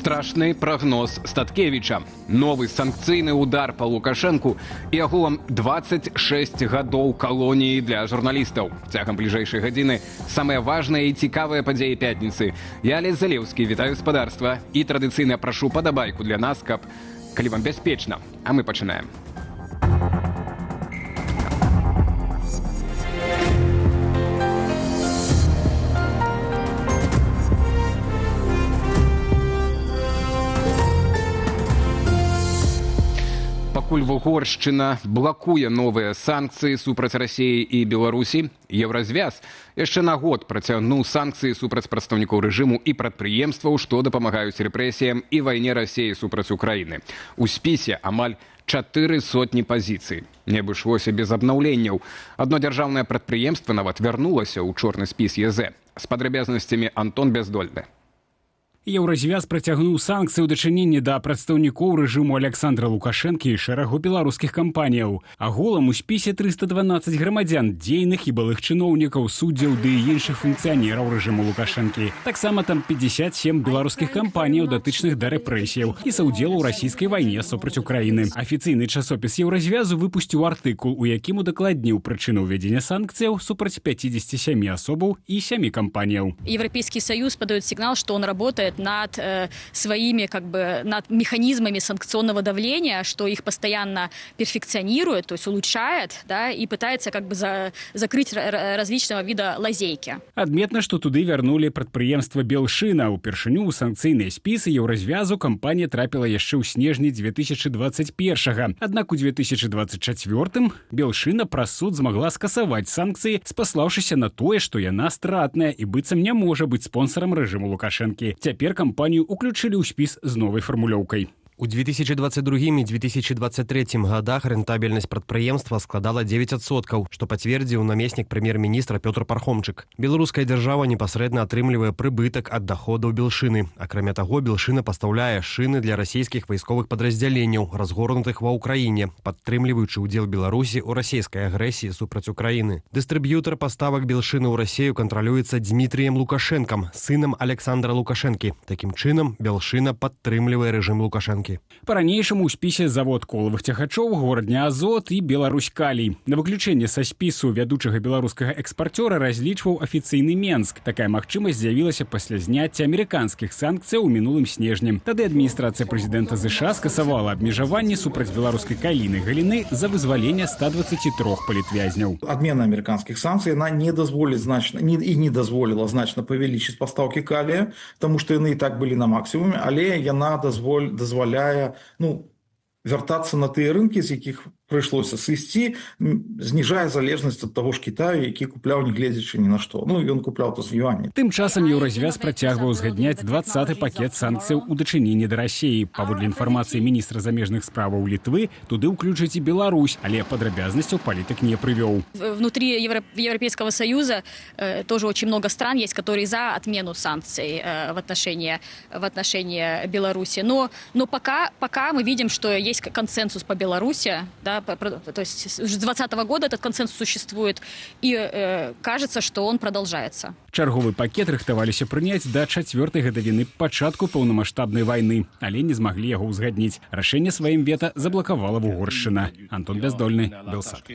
Страшны прагноз Статкевіча. Новы санкцыйны удар па Лукашэнку і агулам 26 гадоў калоніі для журналістаў. Цягам бліжэйшай гадзіны самыя важныя і цікавыя падзеі пятніцы. Я Алесь Залеўскі, вітаю спадарства і традыцыйна прашу падабайку для нас, каб калі вам бяспечна. А мы пачынаем. Пакуль Вугоршчына блакуе новыя санкцыі супраць Расіі і Беларусі, Еўразвяз яшчэ на год працягнуў санкцыі супраць прадстаўнікоў рэжыму і прадпрыемстваў, што дапамагаюць рэпрэсіям і вайне Расіі супраць Украіны. У спісе амаль 400 пазіцый. Не абышлося без абнаўленняў. Адно дзяржаўнае прадпрыемства нават вярнулася ў чорны спіс ЕЗ. З падрабязнасцямі Антон Бяздольны. Еўразвяз працягнуў санкцыі ў дачыненні да прадстаўнікоў рэжыму Аляксандра Лукашэнкі і шэрагу беларускіх кампаніяў. Агулам у спісе 312 грамадзян, дзейных і былых чыноўнікаў, суддзяў ды іншых функцыянераў рэжыму Лукашэнкі. Таксама там 57 беларускіх кампаніяў, датычных да рэпрэсіяў і саўдзелу ў расійскай вайне супраць Украіны. Афіцыйны часопіс Еўразвязу выпусціў артыкул, у якім удакладніў прычыну ўвядзення санкцыяў супраць 57 асобаў і 7 кампаніяў. Европейский Союз подает сигнал, что он работает над своими, как бы, над механизмами санкционного давления, что их постоянно перфекционирует, то есть улучшает, да, и пытается как бы закрыть различного вида лазейки. Адметна, што туды вярнулі прадпрыемства Белшына. Упершыню ў санкцыйныя спісы Еўразвязу кампанія трапіла яшчэ ў снежні 2021. Аднак у 2024 Белшына праз суд змагла скасаваць санкцыі, спаслаўшыся на тое, што яна стратная і быццам не можа быць спонсарам рэжыму Лукашэнкі. Цяпер кампанію уключылі ў спіс з новай фармулёўкай. У 2022 і 2023 годах рэнтабельнасць прадпрыемства складала 9%, што пацвердзіў намеснік прэм'ер-міністра Пётр Пархомчык. Беларуская дзяржава непасрэдна атрымлівае прыбытак ад даходаў Белшыны. Акрамя таго, Белшына пастаўляе шыны для расійскіх вайсковых падраздзяленняў, разгорнутых ва Ўкраіне, падтрымліваючы ўдзел Беларусі ў расійскай агрэсіі супраць Украіны. Дыстрыб'ютар паставак Белшыны ў Расею кантралюецца Дмітрыем Лукашэнкам, сынам Александра Лукашэнкі. Такім чынам, Белшына падтрымлівае рэжым Лукашэнкі. Па-ранейшаму ў спісе завод колавых цягачоў, Горадня Азот і Беларусь-Калій. На выключэнне са спісу вядучага беларускага экспарцёра разлічваў афіцыйны Менск. Такая магчымасць з'явілася пасля зняцця амерыканскіх санкцыяў у мінулым снежні. Тады адміністрацыя прэзідэнта ЗША скасавала абмежаванні супраць беларускай калійнай галіны за вызваленне 123 палітвязняў. Адмена амерыканскіх санкцый, она не дазволіць значна, не, і не дазволіла значна павялічыць пастаўкі калія, таму што яны і так былі на максімуме, але яна дазваляе, ну, вяртацца на тыя рынкі, з якіх прыйшлося сысці, зніжае залежнасць ад таго ж Кітаю, які купляў, не гледзячы ні на што. Ну, ён купляў то з юані. Тым часам Еўразвяз працягваў узгадняць 20-ы пакет санкцыяў у дачыненні да Расіі. Паводле інфармацыі міністра замежных справаў Літвы, туды ўключаць і Беларусь, але падрабязнасцяў палітык не прывёў. Внутри Европейского Союза тоже очень много стран есть, которые за отмену санкций в отношении Беларуси. Но пока мы видим, что есть консенсус по Беларуси, да, то есть с 2020 года этот консенсус существует, и кажется, что он продолжается. Чарговы пакет рыхтаваліся прыняць да 4-й гадавіны пачатку паўнамасштабнай вайны, але не змаглі яго ўзгадніць. Рашэнне сваім вета заблакавала Вугоршчына. Антон Бяздольны, Белсат.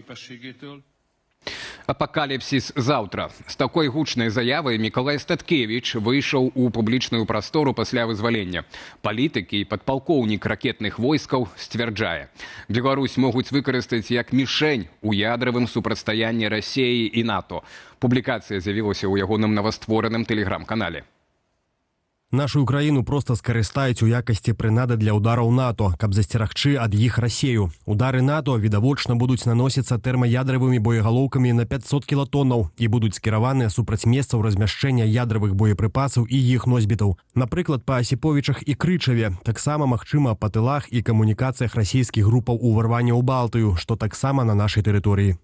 Апакаліпсіс заўтра. З такой гучнай заявай Мікалай Статкевіч выйшаў у публічную прастору пасля вызвалення. Палітык і падпалкоўнік ракетных войскаў сцвярджае: Беларусь могуць выкарыстаць як мішень у ядравым супрацьстаянні Расіі і НАТО. Публікацыя з'явілася ў ягоным новаствораным тэлеграм-канале. Нашу краіну проста скарыстаюць у якасці прынады для удараў НАТО, каб засцерагчы ад іх Расею. Удары НАТО відавочна будуць наносіцца тэрмаядравымі боегалоўкамі на 500 кілатонаў і будуць скіраваныя супраць месцаў размяшчэння ядравых боепрыпасаў і іх носьбітаў. Напрыклад, па Асіповічах і Крычаве, таксама магчыма па тылах і камунікацыях расійскіх групаў уварвання ў Балтыю, што таксама на нашай тэрыторыі.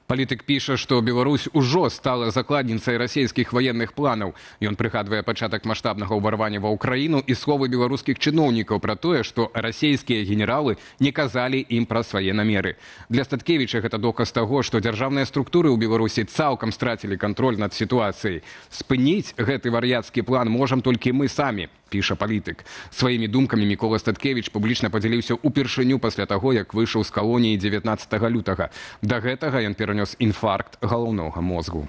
Палітык піша, што Беларусь ужо стала закладніцай расійскіх ваенных планаў. Ён прыгадвае пачатак маштабнага ўварвання ва Ўкраіну і словы беларускіх чыноўнікаў пра тое, што расійскія генералы не казалі ім пра свае намеры. Для Статкевіча гэта доказ таго, што дзяржаўныя структуры ў Беларусі цалкам страцілі кантроль над сітуацыяй. Спыніць гэты вар'яцкі план можам толькі мы самі, піша палітык. Сваімі думкамі Мікола Статкевіч публічна падзяліўся ўпершыню пасля таго, як выйшаў з калоніі 19 лютага. Да гэтага ён перанёс інфаркт галаўнога мозгу.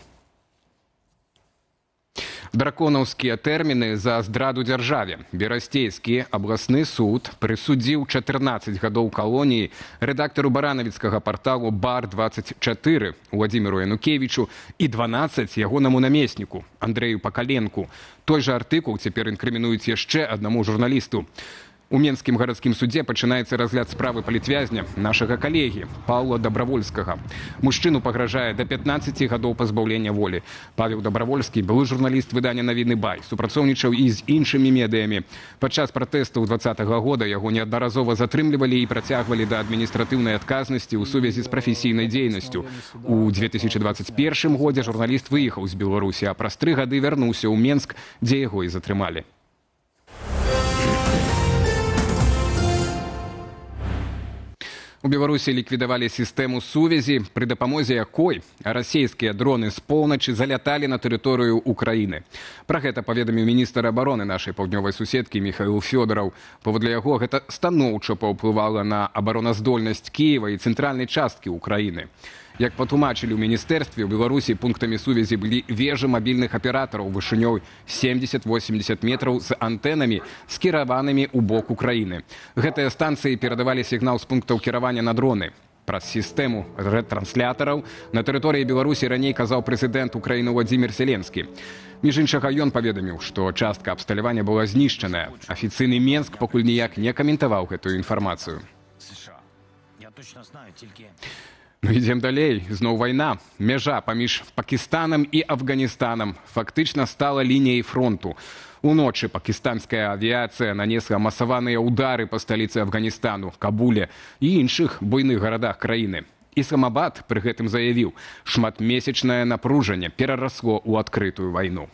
Драконаўскія тэрміны за здраду дзяржаве. Берасцейскі абласны суд прысудзіў 14 гадоў калоніі рэдактару баранавіцкага парталу «Бар-24» Уладзіміру Янукевічу і 12 ягонаму намесніку Андрэю Пакаленку. Той жа артыкул цяпер інкрымінуюць яшчэ аднаму журналісту. У Менскім гарадскім судзе пачынаецца разгляд справы палітвязня нашага калегі Паўла Дабравольскага. Мужчыну пагражае да 15 гадоў пазбаўлення волі. Павел Дабравольскі былы журналіст выдання «Навіны Бай», супрацоўнічаў і з іншымі медыямі. Падчас пратэстаў 20-го года яго неаднаразова затрымлівалі і працягвалі да адміністратыўнай адказнасці ў сувязі з прафесійнай дзейнасцю. У 2021 годзе журналіст выехаў з Беларусі, а праз 3 гады вярнуўся ў Менск, дзе яго і затрымалі. У Беларусі ліквідавалі сістэму сувязі, пры дапамозе якой расійскія дроны з поўначы заляталі на тэрыторыю Украіны. Пра гэта паведаміў міністр абароны нашай паўднёвай суседкі Міхаіл Фёдараў. Паводле яго, гэта станоўча паўплывала на абароназдольнасць Кіева і цэнтральнай часткі Украіны. Як патлумачылі ў міністэрстве, у Беларусі пунктамі сувязі былі вежы мабільных аператараў вышынёй 70-80 метраў з антэнамі, скіраванымі ў бок Украіны. Гэтыя станцыі перадавалі сігнал з пунктаў кіравання на дроны. Праз сістэму рэтранслятораў на тэрыторыі Беларусі раней казаў прэзідэнт Украіны Уладзімір Зеленскі. Між іншага, ён паведаміў, што частка абсталявання была знішчаная. Афіцыйны Менск пакуль ніяк не каментаваў гэтую інфармацыю. Ну, ідзем далей. Зноў вайна. Мяжа паміж Пакістанам і Афганістанам фактычна стала лініяй фронту. Уночы пакістанская авіяцыя нанесла масаваныя ўдары па сталіцы Афганістану, Кабуле і іншых буйных гарадах краіны. Ісламабад пры гэтым заявіў, шматмесячнае напружанне перарасло ў адкрытую вайну.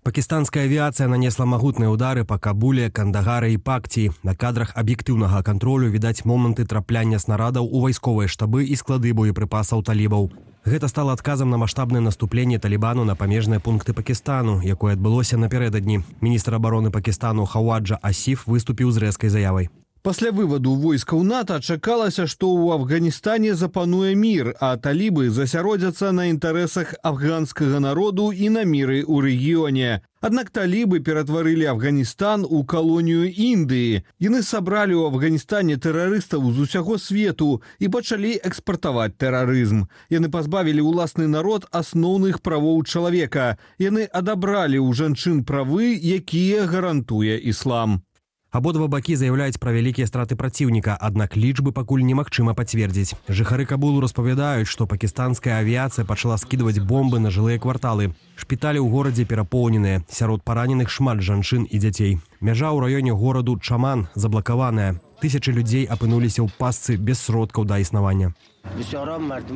Пакістанская авіяцыя нанесла магутныя ўдары па Кабуле, Кандагары і Пакціі. На кадрах аб'ектыўнага кантролю відаць моманты трапляння снарадаў у вайсковыя штабы і склады боепрыпасаў талібаў. Гэта стала адказам на маштабнае наступленне Талібану на памежныя пункты Пакістану, якое адбылося напярэдадні. Міністр абароны Пакістану Хауаджа Асіф выступіў з рэзкай заявай. Пасля вываду войскаў НАТО чакалася, што ў Афганістане запануе мір, а талібы засяродзяцца на інтарэсах афганскага народу і на міры ў рэгіёне. Аднак талібы ператварылі Афганістан у калонію Індыі. Яны сабралі ў Афганістане тэрарыстаў з усяго свету і пачалі экспартаваць тэрарызм. Яны пазбавілі ўласны народ асноўных правоў чалавека. Яны адабралі ў жанчын правы, якія гарантуе іслам. Абодва бакі заяўляюць пра вялікія страты праціўніка, аднак лічбы пакуль немагчыма пацвердзіць. Жыхары Кабулу распавядаюць, што пакістанская авіяцыя пачала скідваць бомбы на жылыя кварталы. Шпіталі ў горадзе перапоўненыя, сярод параненых шмат жанчын і дзяцей. Мяжа ў раёне гораду Чаман заблакаваная. Тысячы людзей апынуліся ў пастцы без сродкаў да існавання.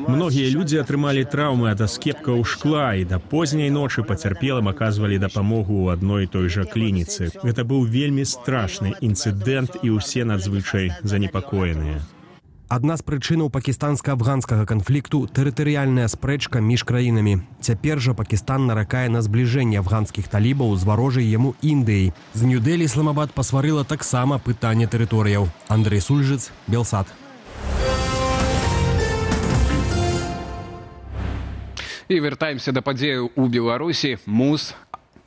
Многія людзі атрымалі траўмы ад аскепкаў шкла і да позняй ночы пацярпелым аказвалі дапамогу ў адной і той жа клініцы. Гэта быў вельмі страшны інцыдэнт і ўсе надзвычай занепакоеныя. Адна з прычынаў пакістанска-афганскага канфлікту – тэрытарыяльная спрэчка між краінамі. Цяпер жа Пакістан наракае на збліжэнне афганскіх талібаў з варожай яму Індыяй. З Нью-Дэлі Ісламабад пасварыла таксама пытанне тэрыторыяў. Андрэй Сульжыц, Белсат. І вяртаемся да падзеяў у Беларусі. МУС,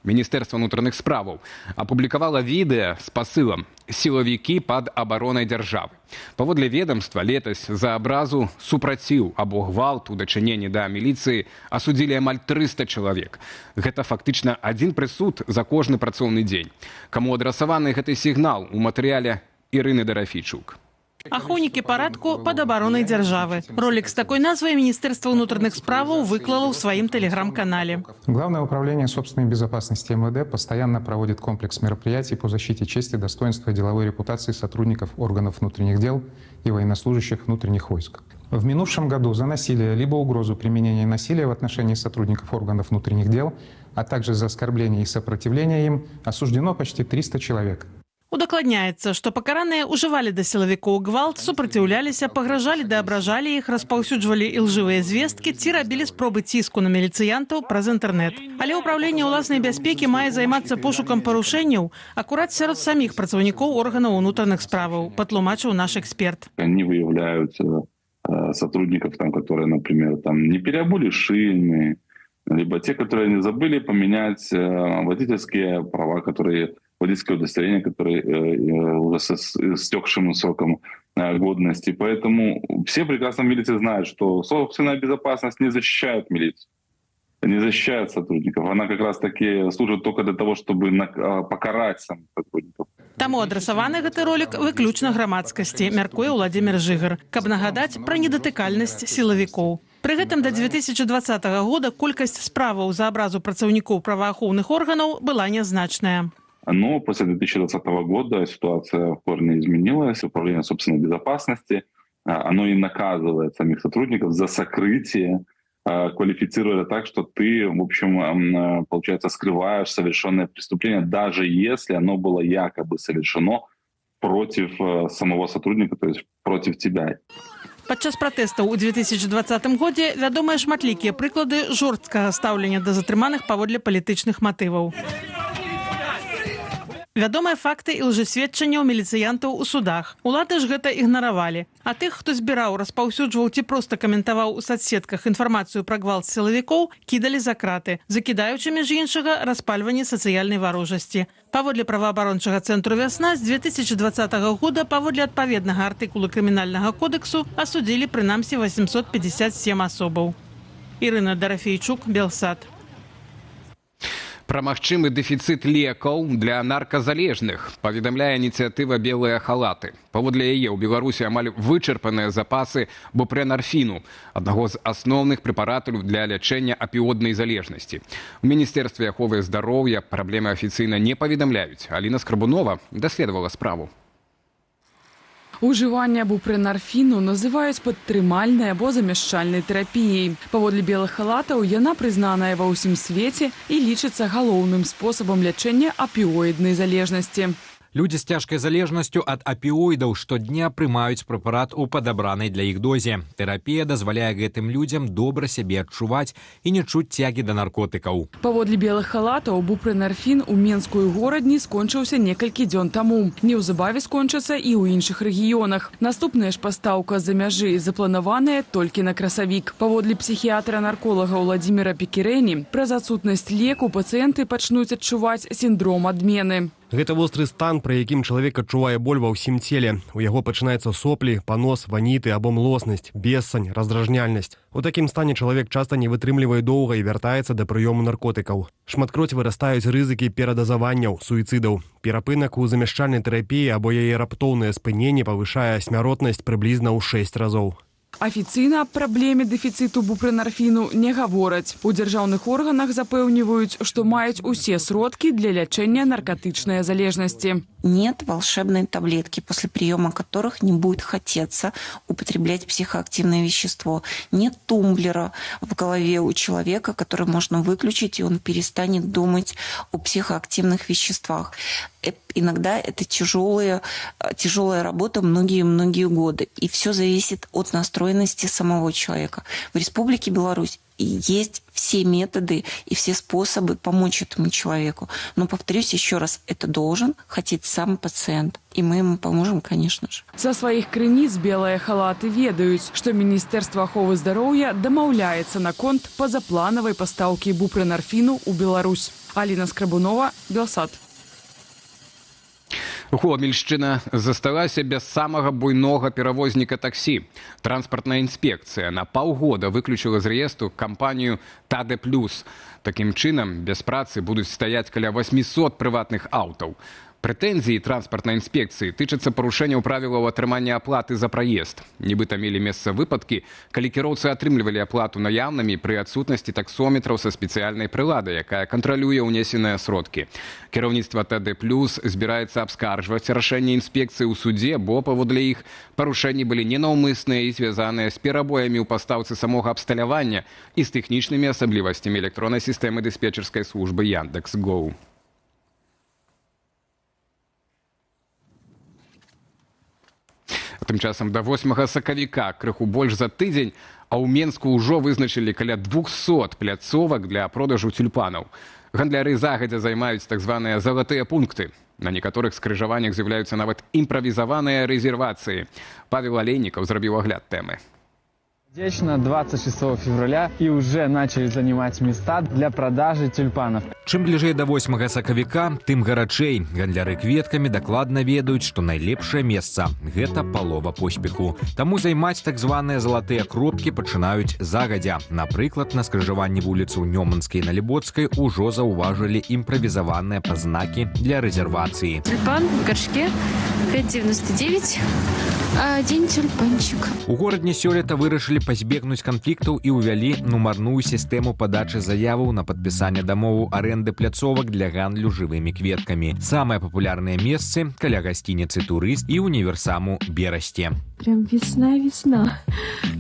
Міністэрства ўнутраных справаў, апублікавала відэа з пасылам «Сілавікі пад абаронай дзяржавы». Паводле ведомства, летась за абразу супраціў або гвалт у дачыненні да міліцыі асудзілі амаль 300 чалавек. Гэта фактычна адзін прысуд за кожны працоўны дзень. Каму адрасаваны гэты сігнал у матэрыяле Ірыны Дарафійчук. Ахоўнікі парадку пад абаронай дзяржавы. Ролик з такой назвай Міністэрства ўнутраных справаў выклала ў сваім тэлеграм-канале. Главное управление собственной безопасности МВД постоянно проводит комплекс мероприятий по защите чести, достоинства и деловой репутации сотрудников органов внутренних дел и военнослужащих внутренних войск. В минувшем году за насилие либо угрозу применения насилия в отношении сотрудников органов внутренних дел, а также за оскорбление и сопротивление им осуждено почти 300 человек. Удакладняецца, што пакараныя ўжывалі да сілавікоў гвалт, супраціўляліся, пагражалі ды абражалі іх, распаўсюджвалі ілжывыя звесткі ці рабілі спробы ціску на міліцыянтаў праз інтэрнэт. Але ўпраўленне ўласнай бяспекі мае займацца пошукам парушэнняў акурат сярод саміх працаўнікоў органаў унутраных справаў, патлумачыў наш эксперт. Они выявляют сотрудников, там, которые, например, там, не переобули шины, либо те, которые не забыли поменять водительские права, которые водительское удостоверение, которые уже с истекшим сроком годности. Поэтому все прекрасно в милиции знают, что собственная безопасность не защищает милицию, не защищает сотрудников. Она как раз-таки служит только для того, чтобы покарать самих сотрудников. Таму адрасаваны гэты ролик выключна грамадскасці, мяркуе Уладзімір Жыгар, каб нагадаць пра недатыкальнасць сілавікоў. Пры гэтым да 2020 года колькасць справаў за абразу працаўнікоў праваахоўных органаў была нязначная. Но после 2020 года ситуация в корне изменилась. Управление собственной безопасности, оно и наказывает самих сотрудников за сокрытие, квалифицируя так, что ты, в общем, получается, скрываешь совершенное преступление, даже если оно было якобы совершено против самого сотрудника, то есть против тебя. Падчас пратэстаў у 2020 годзе вядомыя шматлікія прыклады жорсткага стаўлення да затрыманых паводле палітычных матываў. Вядомыя факты і лжесведчанняў міліцыянтаў у судах. Улады ж гэта ігнаравалі. А тых, хто збіраў, распаўсюджваў ці проста каментаваў у сацсетках інфармацыю пра гвалт сілавікоў, кідалі за краты, закідаючы, між іншага, распальванне сацыяльнай варожасці. Паводле праваабарончага цэнтру «Вясна» з 2020 года паводле адпаведнага артыкулу Крымінальнага кодэксу асудзілі прынамсі 857 асобаў. Ірына Дарафейчук, Белсат. Пра магчымы дэфіцыт лекаў для нарказалежных паведамляе ініцыятыва «Белыя халаты». Паводле яе, ў Беларусі амаль вычарпаныя запасы бупрэнарфіну, аднаго з асноўных прэпаратаў для лячэння апіоднай залежнасці. У міністэрстве аховы здароўя праблемы афіцыйна не паведамляюць. Аліна Скрабунова даследавала справу. Ужыванне бупрэнарфіну называюць падтрымальнай або замяшчальнай тэрапіяй. Паводле белых халатаў, яна прызнаная ва ўсім свеце і лічыцца галоўным спосабам лячэння апіоіднай залежнасці. Людзі з цяжкай залежнасцю ад апіоідаў штодня прымаюць прэпарат у падабранай для іх дозе. Тэрапія дазваляе гэтым людзям добра сябе адчуваць і не чуць цягі да наркотыкаў. Паводле белых халатаў, бупрэнарфін у Менску і Горадні скончыўся некалькі дзён таму. Неўзабаве скончыцца і ў іншых рэгіёнах. Наступная ж пастаўка з-за мяжы запланаваная толькі на красавік. Паводле псіхіятра-нарколага Уладзіміра Пекірэні, праз адсутнасць леку пацыенты пачнуць адчуваць сіндром адмены. Гэта востры стан, пры якім чалавек адчувае боль ва ўсім целе. У яго пачынаецца соплі, панос, ваніты або млоснасць, бессань, раздражняльнасць. У такім стане чалавек часта не вытрымлівае доўга і вяртаецца да прыёму наркотыкаў. Шматкроць вырастаюць рызыкі перадазаванняў, суіцыдаў. Перапынак у замяшчальнай тэрапіі або яе раптоўнае спыненне павышае смяротнасць прыблізна ў 6 разоў. Афіцыйна аб праблеме дэфіцыту бупрэнарфіну не гавораць. У дзяржаўных органах запэўніваюць, што маюць усе сродкі для лячэння наркотычнай залежнасці. Нет волшебной таблетки, после приема которых не будет хотеться употреблять психоактивное вещество. Нет тумблера в голове у человека, который можно выключить, и он перестанет думать о психоактивных веществах. Иногда это тяжелая работа многие-многие годы. И все зависит от настроенности самого человека. В Республике Беларусь есть все методы и все способы помочь этому человеку. Но, повторюсь еще раз, это должен хотеть сам пациент. И мы ему поможем, конечно же. Са сваіх крыніц белыя халаты ведаюць, што Міністэрства аховы здароўя дамаўляецца наконт пазапланавай пастаўкі бупрэнарфіну ў Беларусь. Аліна Скрабунова, Белсат. Гомельшчына засталася без самага буйнога перавозніка таксі. Транспартная інспекцыя на паўгода выключыла з рэестру кампанію «Тадэ Плюс». Такім чынам, без працы будуць стаяць каля 800 прыватных аўтаў. Прэтэнзіі транспартнай інспекцыі тычацца парушэнняў правілаў атрымання аплаты за праезд. Нібыта мелі месца выпадкі, калі кіроўцы атрымлівалі аплату наяўнымі пры адсутнасці таксометраў са спецыяльнай прылады, якая кантралюе ўнесеныя сродкі. Кіраўніцтва ТД Плюс збіраецца абскарджваць рашэнне інспекцыі ў судзе, бо, паводле іх, парушэнні былі ненаўмысныя і звязаныя з перабоямі ў пастаўцы самога абсталявання і з тэхнічнымі асаблівасцямі электроннай сістэмы дыспетчарскай службы Яндекс.Гоу. Тым часам да 8 сакавіка, крыху больш за тыдзень, а ў Менску ўжо вызначылі каля 200 пляцовак для продажу цюльпанаў. Гандляры загадзя займаюць так званыя залатыя пункты. На некаторых скрыжаваннях з'яўляюцца нават імправізаваныя рэзервацыі. Павел Алейнікаў зрабіў агляд тэмы. Сердечно 26 февраля и уже начали занимать места для продажи тюльпанов. Чым бліжэй да 8 сакавіка, тым гарачэй. Гандляры кветкамі дакладна ведаюць, што найлепшае месца гэта палова поспеху. Таму займаць так званыя залатыя кропкі пачынаюць загадзя. Напрыклад, на скрыжаванні вуліцаў Нёманскай і Налібоцкай ужо заўважылі імправізаваныя пазнакі для рэзервацыі. Тюльпан в горшке 5,99. Один тюльпанчик. У горадні сёлета вырашылі пазбегнуць канфліктаў і ўвялі нумарную сістэму падачы заяваў на падпісанне дамову арэнды пляцовак для гандлю жывымі кветкамі. Самыя папулярныя месцы каля гасцініцы «Турыст» і універсаму «Берасце». Прям весна-весна.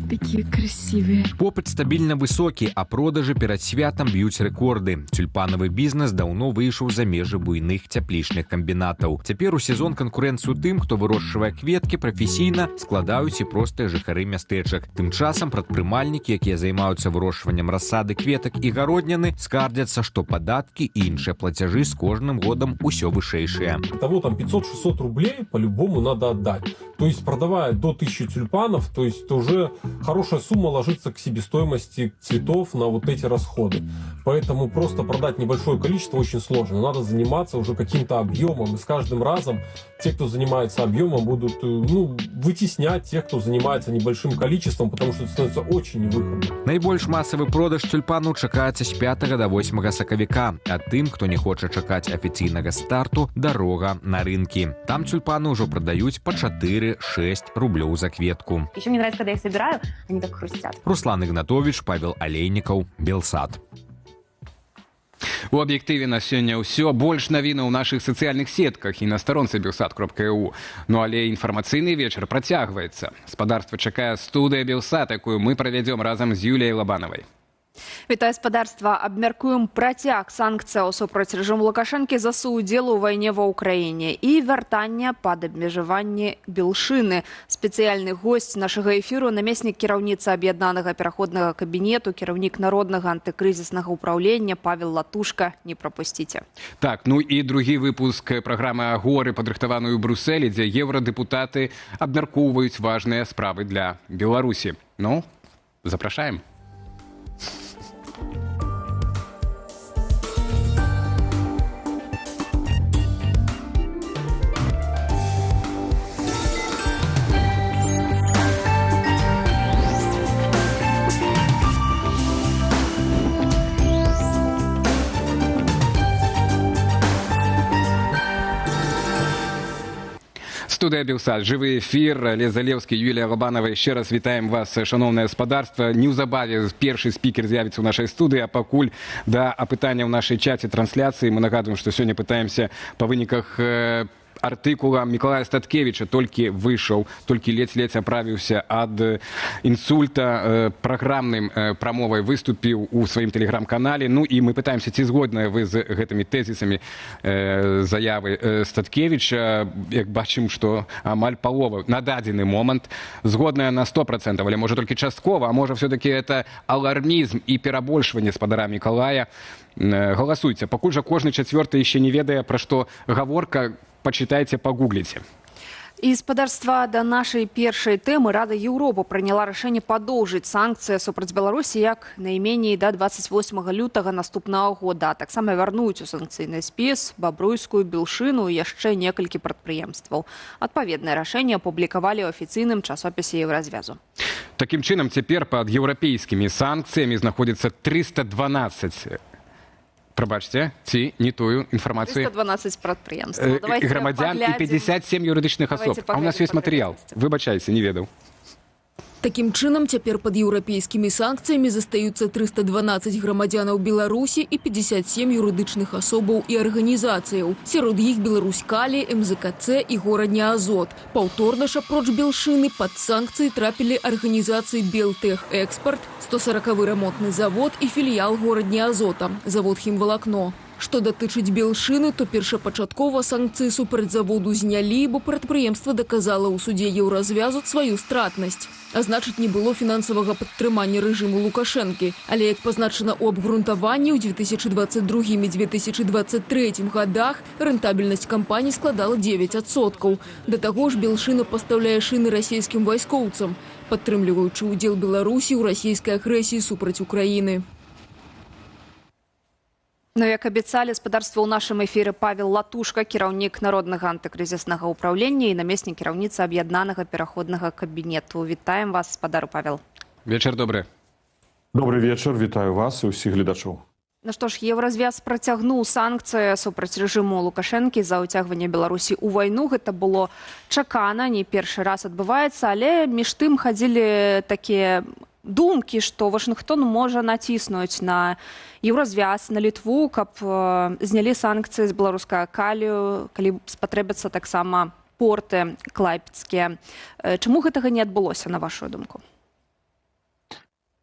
Такие красивые. Попыт стабільна высокі, а продажы перад святам б'юць рэкорды. Цюльпанавы бізнес даўно выйшаў за межы буйных цяплічных камбінатаў. Цяпер у сезон канкурэнцыю тым, хто вырошчвае кветкі, прафесійна складаюць і простыя жыхары мястэчак. Тым часам прадпрымальнікі, якія займаюцца вырошчваннем расады кветак і гародніны, скардзяцца, што падаткі і іншыя плацяжы з кожным годам усё вышэйшыя. Того там 500-600 рублей по-любому надо отдать. То есть продавая до 1000 тюльпанов, то есть это уже хорошая сумма ложится к себестоимости цветов на вот эти расходы. Поэтому просто продать небольшое количество очень сложно. Надо заниматься уже каким-то объемом. И с каждым разом те, кто занимается объемом, будут вытеснять тех, кто занимается небольшим количеством, потому что это становится очень невыгодно. Найбольш масавы продаж тюльпанаў чакаецца з 5 до 8 сакавіка. А тым, хто не хоча чакаць афіцыйнага старту, дарога на рынкі. Там тюльпаны ўжо прадаюць па 4-6 рублёў за кветку. Еще мне нравится, когда я их собираю, они так хрустят. Руслан Игнатович, Павел Алейнікаў, Белсат. У аб'ектыве на сёння ўсё. Больш навінаў у нашых сацыяльных сетках і на старонцы belsat.eu. Ну але інфармацыйны вечар працягваецца. Спадарства чакае студыя Белсат, якую мы правядзём разам з Юліяй Лабанавай. Вітаю, спадарства. Абмяркуем працяг санкцыяў супраць рэжыму Лукашэнкі за суудзел у вайне ва Ўкраіне і вяртанне пад абмежаванне Белшыны. Спецыяльны госць нашага эфіру — намеснік кіраўніцы аб'яднанага пераходнага кабінету, кіраўнік народнага антыкрызіснага ўпраўлення Павел Латушка. Не прапусціце. Так, ну і другі выпуск праграмы «Агоры», падрыхтаваную ў Брюсселі, дзе еўрадэпутаты абмяркоўваюць важныя справы для Беларусі. Ну, запрашаем. Студыя Белсат, жывы эфір, Алесь Залеўскі, Юлія Лабанава. Яшчэ раз вітаем вас, шаноўнае спадарства. Неўзабаве першы спікер з'явіцца ў нашай студыі, а пакуль да апытання ў нашай чаце трансляцыі. Мы нагадваем, што сёння пытаемся па выніках артыкула Мікалая Статкевіча, толькі выйшаў, толькі ледзь-ледзь аправіўся ад інсульта, праграмным прамовай выступіў у сваім тэлеграм-канале. Ну і мы пытаемся, ці згодныя вы з гэтымі тэзісамі заявы Статкевіча. Як бачым, што амаль палова на дадзены момант згодная на 100%, але можа толькі часткова, а можа все-таки это алармізм і перабольшванне спадара Мікалая. Галасуйце. Пакуль жа кожны чацвёрты яшчэ не ведае, пра што гаворка. Пачытайце, пагугліце. І, спадарства, да нашай першай тэмы. Рада Еўропы прыняла рашэнне падоўжыць санкцыі супраць Беларусі як найменей да 28 лютага наступнага года. А таксама вярнуць у санкцыйны спіс бабруйскую Белшыну і яшчэ некалькі прадпрыемстваў. Адпаведнае рашэнне апублікавалі ў афіцыйным часопісе Еўразвязу. Такім чынам, цяпер пад еўрапейскімі санкцыямі знаходзіцца 312 Прабачце, ці не тую інфармацыю. 312 прадпрыемстваў. Грамадзян і 57 юрыдычных асоб. А у нас ёсць матэрыял. Выбачайце, не ведаў. Такім чынам, цяпер пад еўрапейскімі санкцыямі застаюцца 312 грамадзянаў Беларусі і 57 юрыдычных асобаў і арганізацыяў. Сярод іх Беларуськалій, МЗКЦ і Горадня Азот. Паўторна ж, апроч Белшыны, пад санкцыі трапілі арганізацыі Белтэхэкспарт, 140 рамонтны завод і філіял Горадня Азота, завод «Хімвалакно». Што датычыць Белшыны, то першапачаткова санкцыі супраць заводу знялі, бо прадпрыемства даказала ў судзе Еўразвязу сваю стратнасць. А значыць, не было фінансавага падтрымання рэжыму Лукашэнкі. Але, як пазначана ў абгрунтаванні, ў 2022 і 2023 годах рэнтабельнасць кампаніі складала 9%. Да таго ж, Белшына пастаўляе шыны расійскім вайскоўцам, падтрымліваючы ўдзел Беларусі ў расійскай агрэсіі супраць Украіны. Ну, як абяцалі, спадарства, ў нашым эфіры Павел Латушка, кіраўнік Народнага антыкрызіснага ўпраўлення і намеснік кіраўніцы Аб'яднанага пераходнага кабінету. Вітаем вас, спадар Павел. Вечар добры. Добры вечар, вітаю вас і ўсіх гледачоў. Ну што ж, Еўразвяз працягнуў санкцыі супраць рэжыму Лукашэнкі за ўцягванне Беларусі ў вайну. Гэта было чакана, не першы раз адбываецца, але між тым хадзілі такія думкі, што Вашынгтон можа націснуць на Еўразвяз, на Літву, каб знялі санкцыі з беларускага калію, калі спатрэбяцца таксама порты клайпецкія. Чаму гэтага не адбылося, на вашу думку?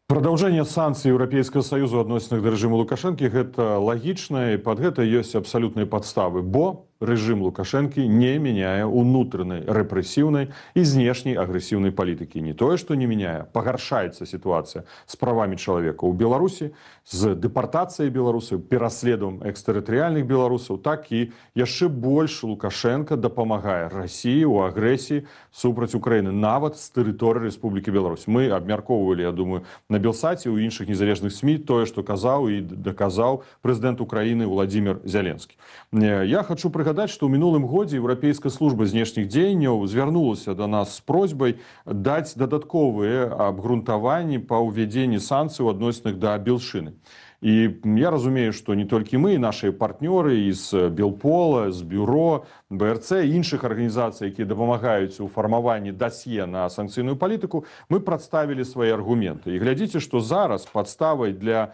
Продолжение санкцый Еўрапейскага Саюзу адносінах да рэжыму Лукашэнкі гэта лагічна, і пад гэта ёсць абсалютныя падставы, бо рэжым Лукашэнкі не мяняе унутранай рэпрэсіўнай і знешняй агрэсіўнай палітыкі. Не тое, што не мяняе, пагаршаецца сітуацыя з правамі чалавека ў Беларусі, з дэпартацыяй беларусаў, пераследам экстэрытарыяльных беларусаў, так і яшчэ больш Лукашэнка дапамагае Расіі ў агрэсіі супраць Украіны, нават з тэрыторыі Рэспублікі Беларусь. Мы абмяркоўвалі, я думаю, на Белсаце, у іншых незалежных СМІ тое, што казаў і даказаў прэзідэнт Украіны Владимир Зяленскі. Я хачу прыгадаць, што ў мінулым годзе Еўрапейская служба знешніх дзеянняў звярнулася да нас з просьбай даць дадатковыя абгрунтаванні па ўвядзенні санкцый у адносінах да Белшыны. І я разумею, што не толькі мы, нашыя партнёры з Белпола, з бюро, БРЦ, іншых арганізацый, якія дапамагаюць у фармаванні дасье на санкцыйную палітыку, мы прадставілі свае аргументы. І глядзіце, што зараз падставай для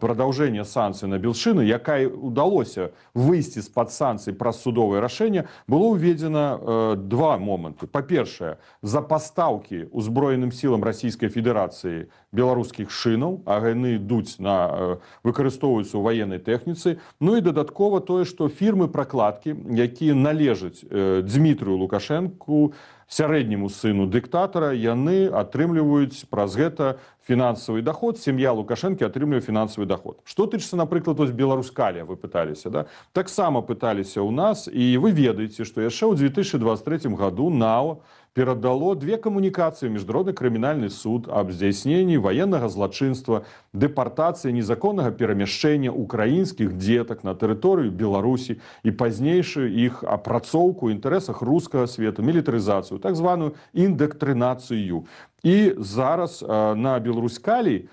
прадаўжэння санкцый на Белшыну, якая удалося выйсці з-пад санкцый праз судовае рашэнне, было ўведзена два моманты. Па-першае, за пастаўкі ўзброеным сілам Расійскай Федэрацыі беларускіх шынаў, а яны ідуць на выкарыстоўваюцца ў ваеннай тэхніцы, ну і дадаткова тое, што фірмы пракладкі, якія належаць Дмітрыю Лукашэнку, сярэдняму сыну дыктатара, яны атрымліваюць праз гэта фінансавы доход, сям'я Лукашэнкі атрымлівае фінансавы доход. Што тычыцца, напрыклад, вось Беларуськалія, вы пыталіся, да? Таксама пыталіся ў нас, і вы ведаеце, што яшчэ ў 2023 году НАО перадало две камунікацыі ў Міжнародны крымінальны суд аб здзяйсненні ваеннага злачынства, дэпартацыі, незаконнага перамяшчэння украінскіх дзетак на тэрыторыю Беларусі і пазнейшую іх апрацоўку ў інтарэсах рускага свету, мілітарызацыю, так званую індактрынацыю. І зараз на Беларуськалій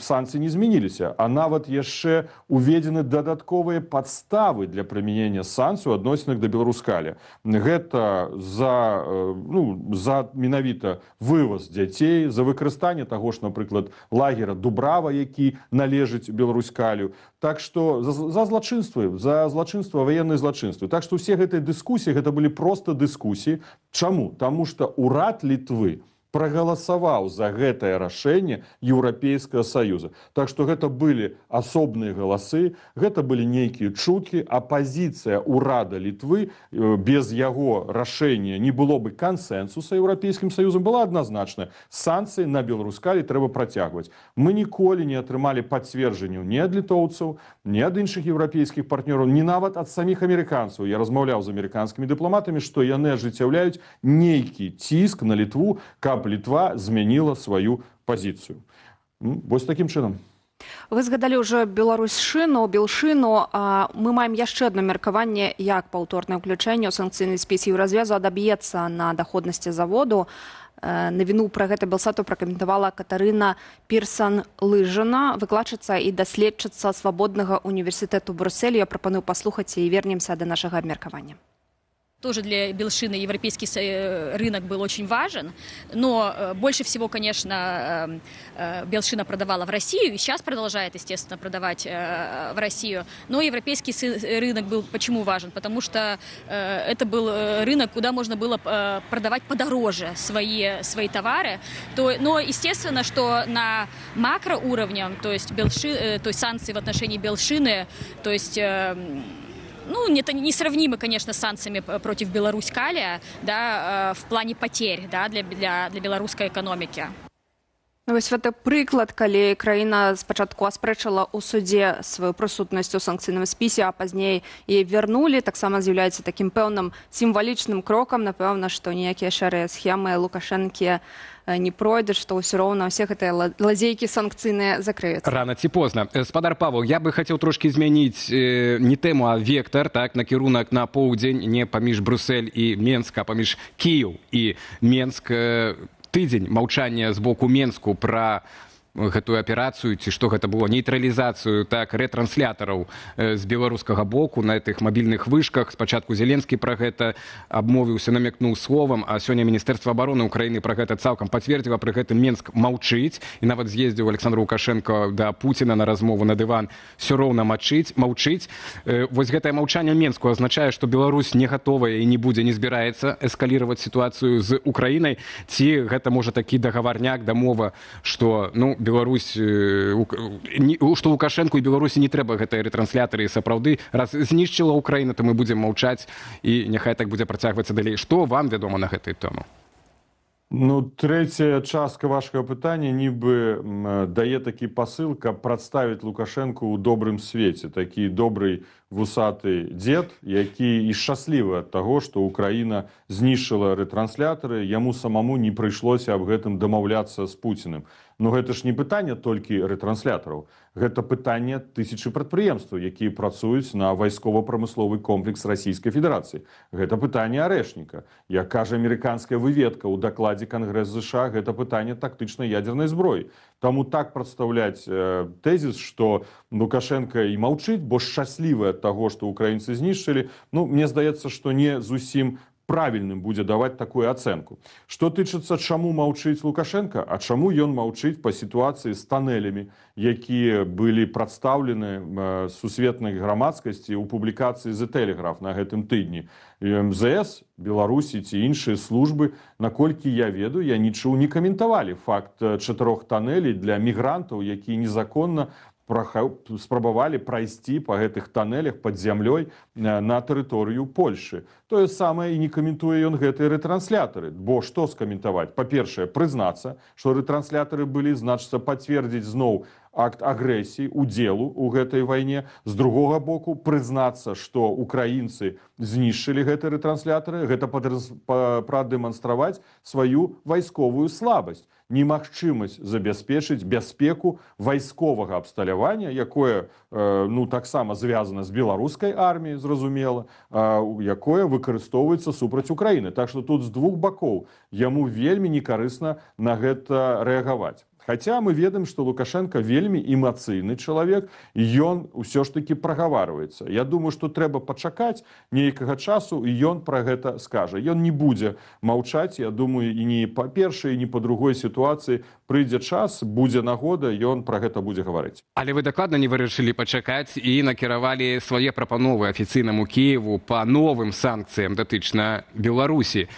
санкцыі не змяніліся, а нават яшчэ уведзены дадатковыя падставы для прымянення санкцый у адносінах да Беларуськалія. Гэта за менавіта вываз дзяцей, за выкарыстанне таго ж, напрыклад, лагера Дубрава, які належыць Беларуськалію. Так што за злачынствы, военные злачынствы. Так што ўсе гэтыя дыскусіі, гэта былі проста дыскусіі. Чаму? Таму што урад Літвы прагаласаваў за гэтае рашэнне Еўрапейскага Саюза. Так што гэта былі асобныя галасы, гэта былі нейкія чуткі, апазіцыя урада Літвы без яго рашэння не было бы кансэнсуса Еўрапейскім Саюзам, была адназначная. Санкцыі на Беларуськалій трэба працягваць. Мы ніколі не атрымалі пацверджанняў ні ад літоўцаў, ні ад іншых еўрапейскіх партнёраў, ні нават ад саміх амерыканцаў. Я размаўляў з амерыканскімі дыпламатамі, што яны ажыццяўляюць нейкі ціск на Літву, каб Літва змяніла сваю пазіцыю. Вось такім чынам. Вы згадалі ўжо Беларусьшыну, Белшыну. Мы маем яшчэ адно меркаванне, як паўторнае ўключэнне ў санкцыйны спіс Еўразвязу адаб'ецца на даходнасці заводу. Навіну пра гэта Белсату пракаментавала Катарына Пірсан-Лыжына, выкладчыца і даследчыца Свабоднага універсітэту Брусселю. Я прапаную паслухаць і вернемся да нашага абмеркавання. Тоже для Белшины европейский рынок был очень важен, но больше всего, конечно, Белшина продавала в Россию и сейчас продолжает, естественно, продавать в Россию. Но европейский рынок был почему важен? Потому что это был рынок, куда можно было продавать подороже свои товары. Но, естественно, что на макроуровне, то есть санкции в отношении Белшины, то есть ну, это несравнимо, конечно, с санкциями против Беларусь-Калия, да, в плане потерь, да, для белорусской экономики. Ну, вось гэта прыклад, калі краіна спачатку аспрэчыла ў судзе сваю прысутнасць у санкцыйным спісе, а пазней яе вярнулі, таксама з'яўляецца такім пэўным сімвалічным крокам. Напэўна, што ніякія шэрыя схемы Лукашэнкі не пройдуць, што ўсё роўна ўсе гэтыя лазейкі санкцыйныя закрыюцца. Рана ці позна. Спадар Павел, я бы хацеў трошкі змяніць не тэму, а вектар, так, накірунак на поўдзень, не паміж Брусель і Менск, а паміж Кіеў і Менск. Тыдзень маўчання з боку Менску пра гэтую аперацыю, ці што гэта было, нейтралізацыю, так, рэтранслятораў з беларускага боку на гэтых мабільных вышках. Спачатку Зеленскі пра гэта абмовіўся, намякнуў словам, а сёння Міністэрства абароны Украіны пра гэта цалкам пацвердзіла. Пры гэтым Менск маўчыць, і нават з'ездзіў Александр Лукашенко да Пуціна на размову на дыван, всё роўна маўчыць. Вось гэтае маўчанне Менску азначае, што Беларусь не гатовая і не будзе, не збіраецца эскаліраваць сітуацыю з Украінай, ці гэта можа такі дагаварняк, дамова, што, ну, Беларусь, што Лукашэнку і Беларусі не трэба гэтыя рэтрансляторы, і сапраўды, раз знішчыла Украіна, то мы будзем маўчаць, і няхай так будзе працягвацца далей. Што вам вядома на гэтую тэму? Ну, трэцяя частка вашага пытання нібы дае такі пасыл, каб прадставіць Лукашэнку ў добрым свеце. Такі добры вусаты дзед, які і шчаслівы ад таго, што Украіна знішчыла рэтранслятары, яму самаму не прыйшлося аб гэтым дамаўляцца з Пуціным. Но гэта ж не пытанне толькі рэтранслятараў. Гэта пытанне тысячы прадпрыемстваў, якія працуюць на вайскова-прамысловы комплекс Расійскай Федэрацыі. Гэта пытанне Арэшніка. Як кажа амерыканская выведка ў дакладзе Кангрэс ЗША, гэта пытанне тактычнай ядзернай зброі. Таму так прадстаўляць тэзіс, што Лукашэнка і маўчыць, бо шчаслівы ад таго, што украінцы знішчылі, ну, мне здаецца, што не зусім правільным будзе даваць такую ацэнку. Што тычыцца, чаму маўчыць Лукашэнка, а чаму ён маўчыць па сітуацыі з танэлямі, якія былі прадстаўлены сусветнай грамадскасці ў публікацыі The Telegraph на гэтым тыдні. МЗС Беларусі ці іншыя службы, наколькі я ведаю, я не чуў, не каментавалі факт 4 танэлей для мігрантаў, якія незаконна спрабавалі прайсці па гэтых танэлях пад зямлёй на тэрыторыю Польшы. Тое самае і не каментуе ён гэтыя рэтранслятары. Бо што скаментаваць? Па-першае, прызнацца, што рэтранслятары былі, значыцца, пацвердзіць зноў акт агрэсіі, удзелу ў гэтай вайне. З другога боку, прызнацца, што украінцы знішчылі гэтыя рэтранслятары, гэта прадэманстраваць сваю вайсковую слабасць, немагчымасць забяспечыць бяспеку вайсковага абсталявання, якое, ну, таксама звязана з беларускай арміяй, зразумела, якое выкарыстоўваецца супраць Украіны. Так што тут з двух бакоў яму вельмі некарысна на гэта рэагаваць. Хаця мы ведаем, што Лукашэнка вельмі эмацыйны чалавек, і ён усё ж такі прагаварваецца. Я думаю, што трэба пачакаць нейкага часу, і ён пра гэта скажа. Ён не будзе маўчаць, я думаю, і не па першай, і не па другой сітуацыі. Прыйдзе час, будзе нагода, ён пра гэта будзе гаварыць. Але вы дакладна не вырашылі пачакаць і накіравалі свае прапановы афіцыйнаму Кіеву па новым санкцыям датычна Беларусі.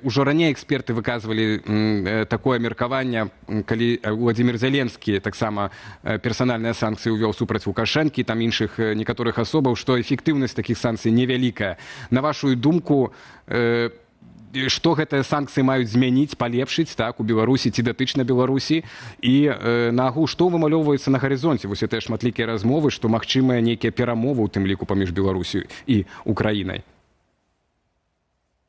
Ужо раней эксперты выказвалі такое меркаванне, калі Владимир Зеленскі таксама персанальныя санкцыі ўвёў супраць Лукашэнкі, там іншых некаторых асобаў, што эфектыўнасць такіх санкцый невялікая. На вашу думку, што гэтыя санкцыі маюць змяніць, палепшыць, так, у Беларусі ці датычна Беларусі? І наогул, што вымалёўваецца на гарызонце? Вось гэтыя шматлікія размовы, што магчымыя нейкія перамовы, у тым ліку паміж Беларусю і Украінай.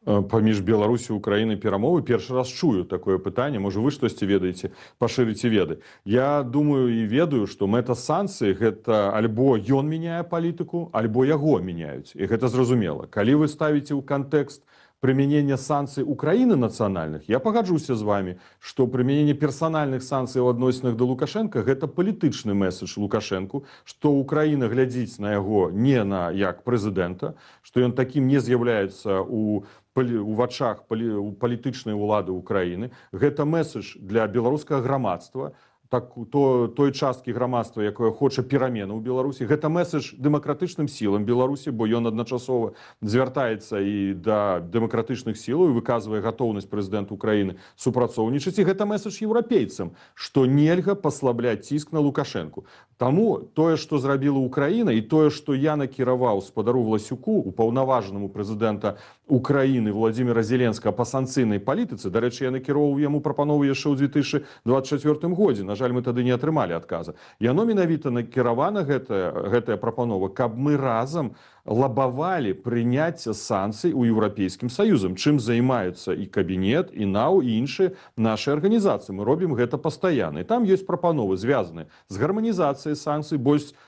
Паміж Беларусю і Украінай перамовы? Першы раз чую такое пытанне. Можа, вы штосьці ведаеце, пашырыце веды. Я думаю і ведаю, што мэта санкцый гэта альбо ён мяняе палітыку, альбо яго мяняюць. І гэта зразумела. Калі вы ставіце ў кантэкст прымянення санкцый Украіны нацыянальных, я пагаджуся з вами, што прымяненне персанальных санкцый ў адносінах да Лукашэнка — гэта палітычны месседж Лукашэнку, што Украіна глядзіць на яго не на як прэзідэнта, што ён такім не з'яўляецца у вачах палітычнай улады Украіны. Гэта месседж для беларускага грамадства, так, той часткі грамадства, якое хоча перамену ў Беларусі. Гэта месседж дэмакратычным сілам Беларусі, бо ён адначасова звяртаецца і да дэмакратычных сілаў і выказвае гатоўнасць прэзідэнта Украіны супрацоўнічаць. І гэта месседж еўрапейцам, што нельга паслабляць ціск на Лукашэнку. Таму тое, што зрабіла Украіна, і тое, што я накіраваў спадару Власюку, упаўнаважанаму прэзідэнта Украіны Владимира Зеленскага па санкцыйнай палітыцы, дарэчы, я накіроўваў яму прапанову яшчэ ў 2024 годзе, на жаль, мы тады не атрымалі адказа. Яно менавіта накіравана, гэтая прапанова, каб мы разам лабавалі прыняцце санкцый у Еўрапейскім Саюзам, чым займаюцца і кабінет, і НАУ, і іншыя нашы арганізацыі. Мы робім гэта пастаянна. І там ёсць прапановы, звязаныя з гарманізацыяй санкцый,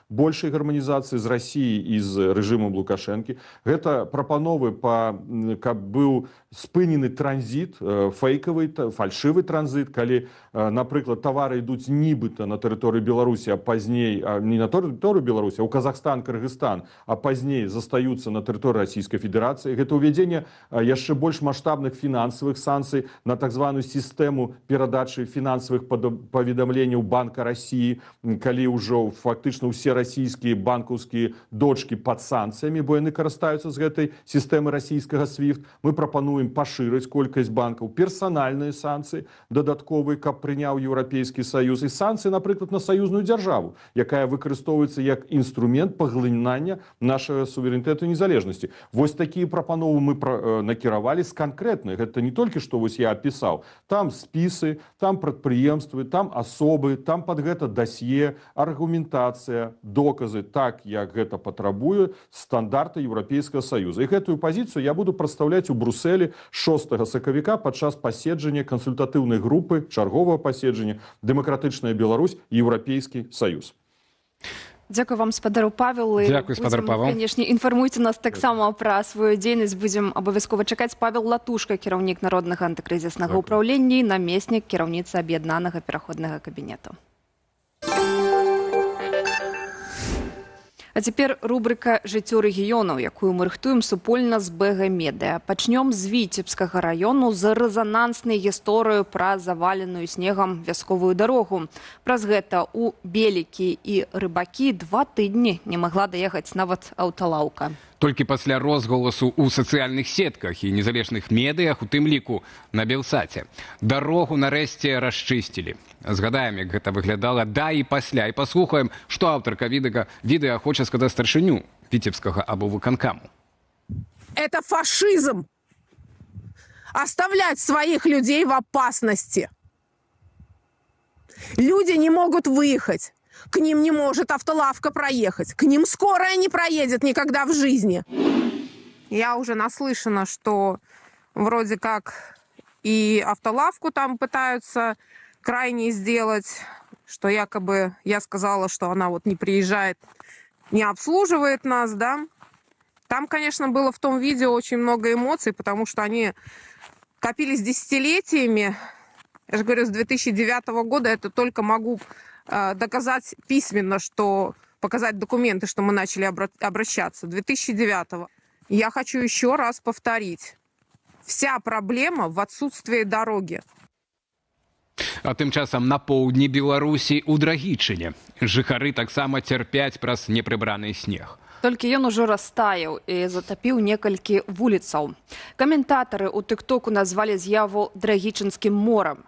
большай гарманізацыі з Расіяй і з рэжымам Лукашэнкі. Гэта прапановы па, каб быў спынены транзіт, фэйкавы, фальшывы транзіт, калі, напрыклад, тавары ідуць нібыта на тэрыторыю Беларусі, а пазней, не на тэрыторыю Беларусі, а ў Казахстан, Кыргызстан, а пазней застаюцца на тэрыторыі Расійскай Федэрацыі. Гэта ўвядзенне яшчэ больш маштабных фінансавых санкцый на так званую сістэму перадачы фінансавых паведамленняў Банка Расіі, калі ўжо фактычна ўсе расійскія банкаўскія дочкі пад санкцыямі, бо яны карыстаюцца з гэтай сістэмы расійскага SWIFT. Мы прапануем пашырыць колькасць банкаў, персанальныя санкцыі дадатковыя, каб прыняў Еўрапейскі Саюз, і санкцыі, напрыклад, на саюзную дзяржаву, якая выкарыстоўваецца як інструмент паглынання нашага суверэнітэту і незалежнасці. Вось такія прапановы мы накіравалі з канкрэтных. Гэта не толькі што вось я апісаў. Там спісы, там прадпрыемствы, там асобы, там пад гэта дасье, аргументацыя, доказы, так, як гэта патрабуе стандарты Еўрапейскага Саюза. І гэтую пазіцыю я буду прадстаўляць у Брусселі 6 сакавіка падчас паседжання кансультатыўнай групы, чарговага паседжання «Дэмакратычная Беларусь, Еўрапейскі Саюз». Дзякую вам, спадару Павел. Дзякую, спадар Павел. Канешне, інфармуйце нас таксама пра сваю дзейнасць. Будзем абавязкова чакаць. Павел Латушка, кіраўнік Народнага антыкрызіснага ўпраўлення і намеснік кіраўніцы Аб'яднанага пераходнага кабінету. А цяпер рубрыка «Жыццё рэгіёнаў», якую мы рыхтуем супольна з БГ Медыа. Пачнём з Віцебскага раёну, з рэзананснай гісторыю пра заваленую снегам вясковую дарогу. Праз гэта ў Белікі і Рыбакі 2 тыдні не магла даехаць нават аўталаўка. Толькі пасля розгаласу ў сацыяльных сетках і незалежных медыях, у тым ліку на Белсаце, дарогу нарэшце расчысцілі. Згадаем, як гэта выглядала да і пасля, і паслухаем, што аўтарка відэа хоча сказаць старшыню Віцебскага аблвыканкаму. Это фашизм! Оставлять своих людей в опасности. Люди не могут выехать. К ним не может автолавка проехать. К ним скорая не проедет никогда в жизни. Я уже наслышана, что вроде как и автолавку там пытаются крайне сделать, что якобы я сказала, что она вот не приезжает, не обслуживает нас, да. Там, конечно, было в том видео очень много эмоций, потому что они копились десятилетиями. Я же говорю, с 2009 года это только могу доказать письменно, что показать документы, что мы начали обращаться. 2009-го. Я хочу еще раз повторить. Вся проблема в отсутствии дороги. А тым часам на поўдні Беларусі, у Драгічыне, жыхары таксама цярпяць праз непрыбраны снег. Толькі ён ужо растаяў і затапіў некалькі вуліцаў. Каментатары ў тыктоку назвалі з'яву драгічынскім морам.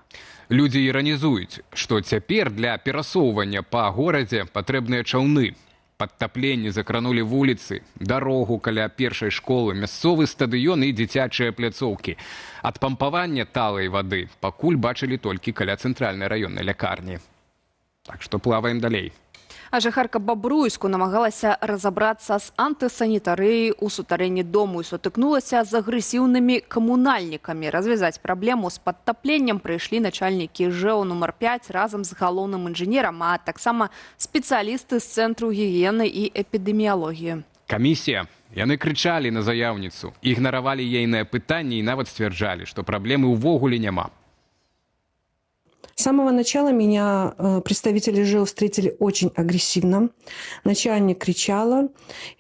Людзі іранізуюць, што цяпер для перасоўвання па горадзе патрэбныя чаўны. Падтапленні закранулі вуліцы, дарогу каля першай школы, мясцовы стадыён і дзіцячыя пляцоўкі. Ад пампавання талай вады пакуль бачылі толькі каля цэнтральнай раённай лякарні. Так што плаваем далей. А жыхарка Бабруйску намагалася разабрацца з антысанітарыяй у сутарэнні дому і сутыкнулася з агрэсіўнымі камунальнікамі. Развязаць праблему з падтапленнем прыйшлі начальнікі ЖЭУ нумар 5 разам з галоўным інжынерам, а таксама спецыялісты з цэнтру гігіены і эпідэміялогіі. Камісія Яны крычалі на заяўніцу, ігнаравалі ейныя пытанні і нават сцвярджалі, што праблемы ўвогуле няма. С самого начала меня представители ЖЭО встретили очень агрессивно. Начальник кричала,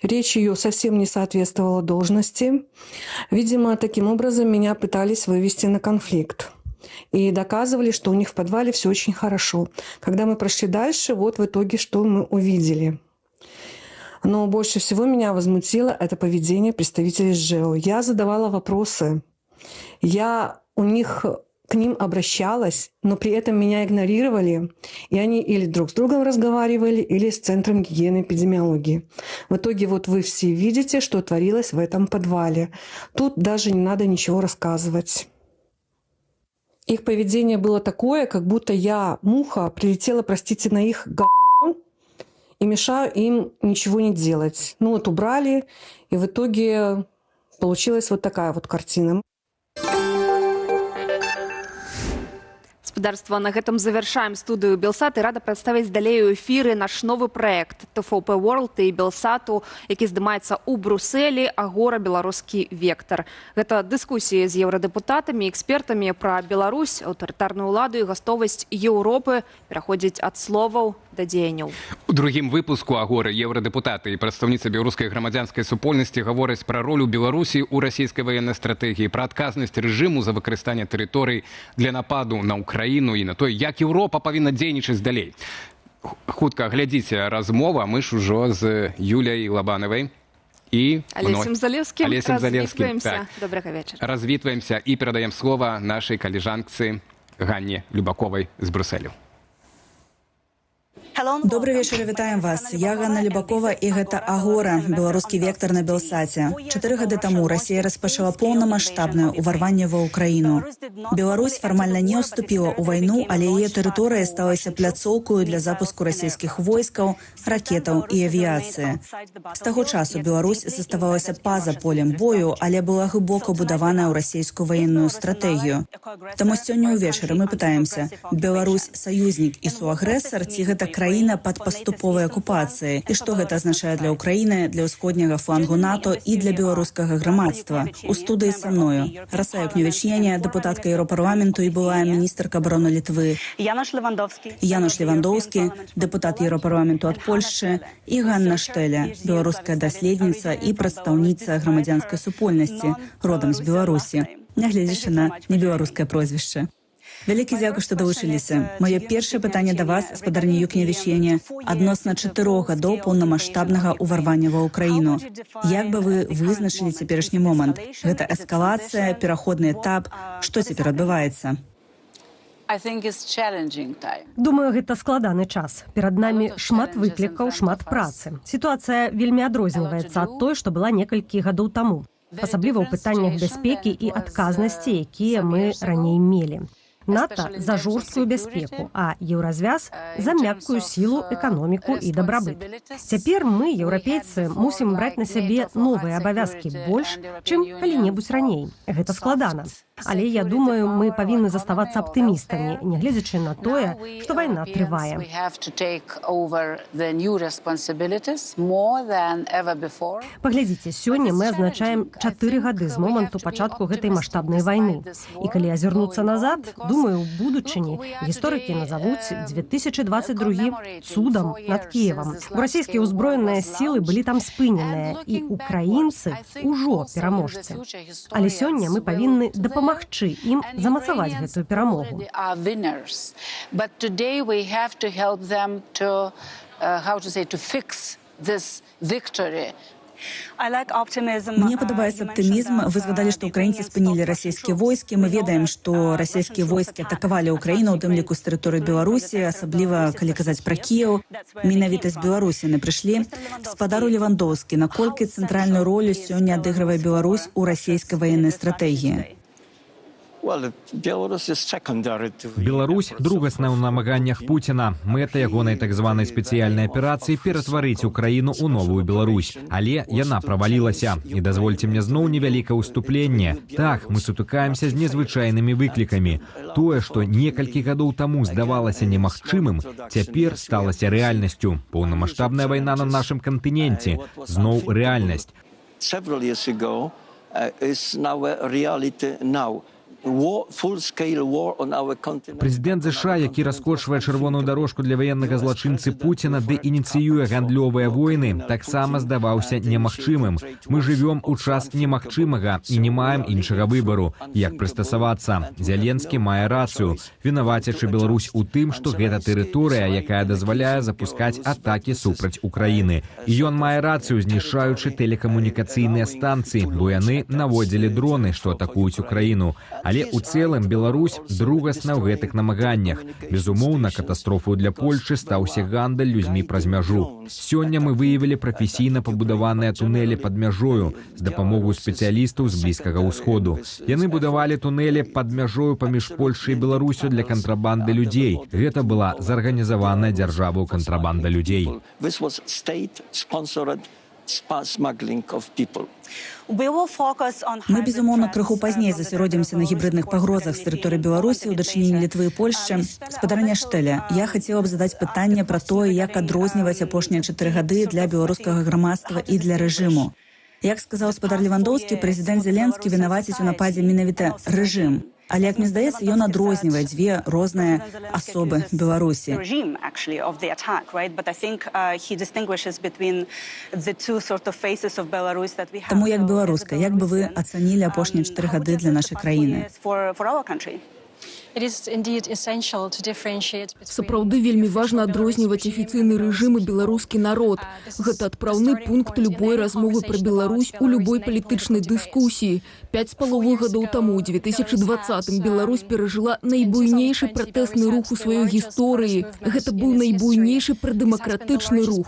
речь ее совсем не соответствовала должности. Видимо, таким образом меня пытались вывести на конфликт. И доказывали, что у них в подвале все очень хорошо. Когда мы прошли дальше, вот в итоге что мы увидели. Но больше всего меня возмутило это поведение представителей ЖЭО. Я задавала вопросы. Я у них к ним обращалась, но при этом меня игнорировали, и они или друг с другом разговаривали, или с Центром гигиены и эпидемиологии. В итоге вот вы все видите, что творилось в этом подвале. Тут даже не надо ничего рассказывать. Их поведение было такое, как будто я, муха, прилетела, простите, на их говно и мешаю им ничего не делать. Ну вот убрали, и в итоге получилась вот такая вот картина. Спадарства, на гэтым завяршаем студыю Белсат і рада прадставіць далей у эфіры наш новы праект ТФП World і Белсату, які здымаецца ў Брусэлі, Агора беларускі вектар. Гэта дыскусіі з еўрадэпутатамі, экспертамі пра Беларусь, аўтарытарную ўладу і гастовасць Еўропы пераходзіць ад словаў да дзеянняў. У другім выпуску Агоры еўрадэпутаты і прадстаўніца беларускай грамадзянскай супольнасці гавораць пра ролю Беларусі ў расійскай ваеннай стратэгіі, пра адказнасць рэжыму за выкарыстанне тэрыторый для нападу на Украіну і на той, як Еўропа павінна дзейнічаць далей. Хутка глядзіце размова, мы ж ужо з Юляй Лабанавай і Алесем Залеўскім развітваемся. Добрага вечара. Развітваемся і перадаем слова нашай калежанцы Ганне Любаковай з Брусселю. Добры вечар, вітаем вас. Я Ганна Любакова, і гэта Агора, беларускі вектар на Белсаце. 4 гады таму Расія распачала поўнамасштабнае ўварванне ва Украіну. Беларусь фармальна не ўступіла ў вайну, але яе тэрыторыя сталася пляцоўкаю для запуску расійскіх войскаў, ракетаў і авіяцыі. З таго часу Беларусь заставалася па-за полем бою, але была глыбока ўбудаваная ў расійскую ваенную стратэгію. Таму сёння ўвечары мы пытаемся: Беларусь саюзнік і суагрэсар ці гэта краіна пад паступовай акупацыяй, і што гэта азначае для Украіны, для ўсходняга флангу НАТО і для беларускага грамадства. У студыі са мною Раса Юкневіч'ене, дэпутатка Еўрапарламенту і былая міністарка абароны Літвы, Януш Левандоўскі, дэпутат Еўрапарламенту ад Польшчы, і Ганна Штэля, беларуская даследніца і прадстаўніца грамадзянскай супольнасці, родам з Беларусі, нягледзячы на небеларускае прозвішча. Вялікі дзякуй, што далучыліся. Маё першае пытанне да вас, спадарня Юкневіч'ене, адносна 4 гадоў поўнамасштабнага ўварвання ва Украіну. Як бы вы вызначылі цяперашні момант? Гэта эскалацыя, пераходны этап? Што цяпер адбываецца? Думаю, гэта складаны час. Перад намі шмат выклікаў, шмат працы. Сітуацыя вельмі адрозніваецца ад той, што была некалькі гадоў таму. Асабліва ў пытаннях бяспекі і адказнасці, якія мы раней мелі. НАТО за жорсткую бяспеку, а Еўразвяз за мяккую сілу, эканоміку і дабрабыт. Цяпер мы, еўрапейцы, мусім браць на сябе новыя абавязкі больш, чым калі-небудзь раней. Гэта складана. Але я думаю, мы павінны заставацца аптымістамі, нягледзячы на тое, што вайна трывае. Паглядзіце, сёння мы адзначаем 4 гады з моманту пачатку гэтай маштабнай вайны. І калі азірнуцца назад, думаю, у будучыні гісторыкі назавуць 2022 цудам над Кіевам. Бо расійскія ўзброеныя сілы былі там спыненыя, і украінцы ўжо пераможцы. Але сёння мы павінны дапамагчы ім замацаваць гэтую перамогу. Мне падабаецца аптымізм. Вы згадалі, што украінцы спынілі расійскія войскі. Мы ведаем, што расійскія войскі атакавалі Украіну, у тым ліку з тэрыторыі Беларусі, асабліва калі казаць пра Кіеў. Менавіта з Беларусі яны прыйшлі. Спадару Левандоўскі, наколькі цэнтральную ролю сёння адыгрывае Беларусь у расійскай ваеннай стратэгіі? Беларусь другасная ў намаганнях Пуціна. Мэта ягонай так званай спецыяльнай аперацыі ператварыць Украіну ў новую Беларусь. Але яна правалілася. І дазвольце мне зноў невялікае ўступленне. Так, мы сутыкаемся з незвычайнымі выклікамі. Тое, што некалькі гадоў таму здавалася немагчымым, цяпер сталася рэальнасцю. Поўнамасштабная вайна на нашым кантыненце. Зноў рэальнасць. several years ago is now a reality now. War, full-scale war on our continent. Прэзідэнт ЗША, які раскочвае чырвоную дарожку для ваеннага злачынцы Пуціна ды ініцыюе гандлёвыя войны, таксама здаваўся немагчымым. Мы жывём у час немагчымага і не маем іншага выбару, як прыстасавацца. Зяленскі мае рацыю, вінавацячы Беларусь у тым, што гэта тэрыторыя, якая дазваляе запускаць атакі супраць Украіны. І ён мае рацыю, знішчаючы тэлекамунікацыйныя станцыі, бо яны наводзілі дроны, што атакуюць Украіну. Але ў цэлым Беларусь другасна ў гэтых намаганнях. Безумоўна, катастрофаю для Польшчы стаўся гандаль людзьмі праз мяжу. Сёння мы выявілі прафесійна пабудаваныя тунэлі пад мяжою з дапамогай спецыялістаў з Блізкага Усходу. Яны будавалі тунэлі пад мяжою паміж Польшчай і Беларуссю для кантрабанды людзей. Гэта была зарганізаваная дзяржаваю кантрабанда людзей. This was state-sponsored smuggling of people. Мы, безумоўна, крыху пазней засяродзімся на гібрыдных пагрозах з тэрыторыі Беларусі ў дачыненні Літвы і Польшчы. Спадарыня Штэля, я хацела б задаць пытанне пра тое, як адрозніваць апошнія 4 гады для беларускага грамадства і для рэжыму. Як сказаў спадар Левандоўскі, прэзідэнт Зеленскі вінаваціць у нападзе менавіта рэжым. Але, як мне здаецца, ён адрознівае дзве розныя асобы Беларусі. Regime actually of the attack, right? But I think he distinguishes between the two sort of faces of Belarus that we have. Таму як беларуска, як бы вы ацанілі апошнія 4 гады для нашай краіны? For our country. Сапраўды вельмі важна адрозніваць афіцыйны рэжым і беларускі народ. Гэта адпраўны пункт любой размовы пра Беларусь у любой палітычнай дыскусіі. 5,5 гадоў таму, у 2020, Беларусь перажыла найбуйнейшы пратэсны рух у сваёй гісторыі. Гэта быў найбуйнейшы прадэмакратычны рух.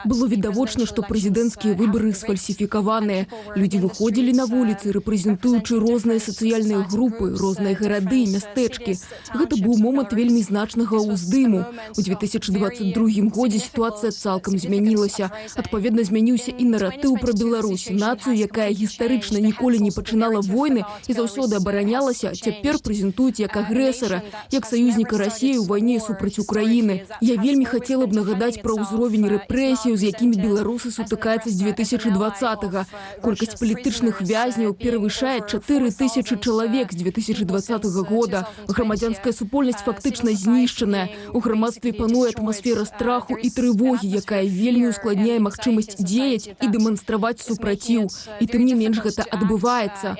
Было відавочна, што прэзідэнцкія выбары сфальсіфікаваныя. Людзі выходзілі на вуліцы, рэпрэзентуючы розныя сацыяльныя групы, розныя гарады, мястэчкі. Гэта быў момант вельмі значнага ўздыму. У 2022 годзе сітуацыя цалкам змянілася. Адпаведна, змяніўся і наратыў пра Беларусь. Нацыю, якая гістарычна ніколі не пачынала войны і заўсёды абаранялася, цяпер прэзентуюць як агрэсара, як саюзніка Расіі ў вайне супраць Украіны. Я вельмі хацела б нагадаць пра ўзровень рэпрэсіяў, з якімі беларусы сутыкаюцца з 2020-го. Колькасць палітычных вязняў перавышае 4000 чалавек з 2020 года. Грамадзянская супольнасць фактычна знішчаная. У грамадстве пануе атмасфера страху і трывогі, якая вельмі ускладняе магчымасць дзеяць і дэманстраваць супраціў. І тым не менш гэта адбываецца.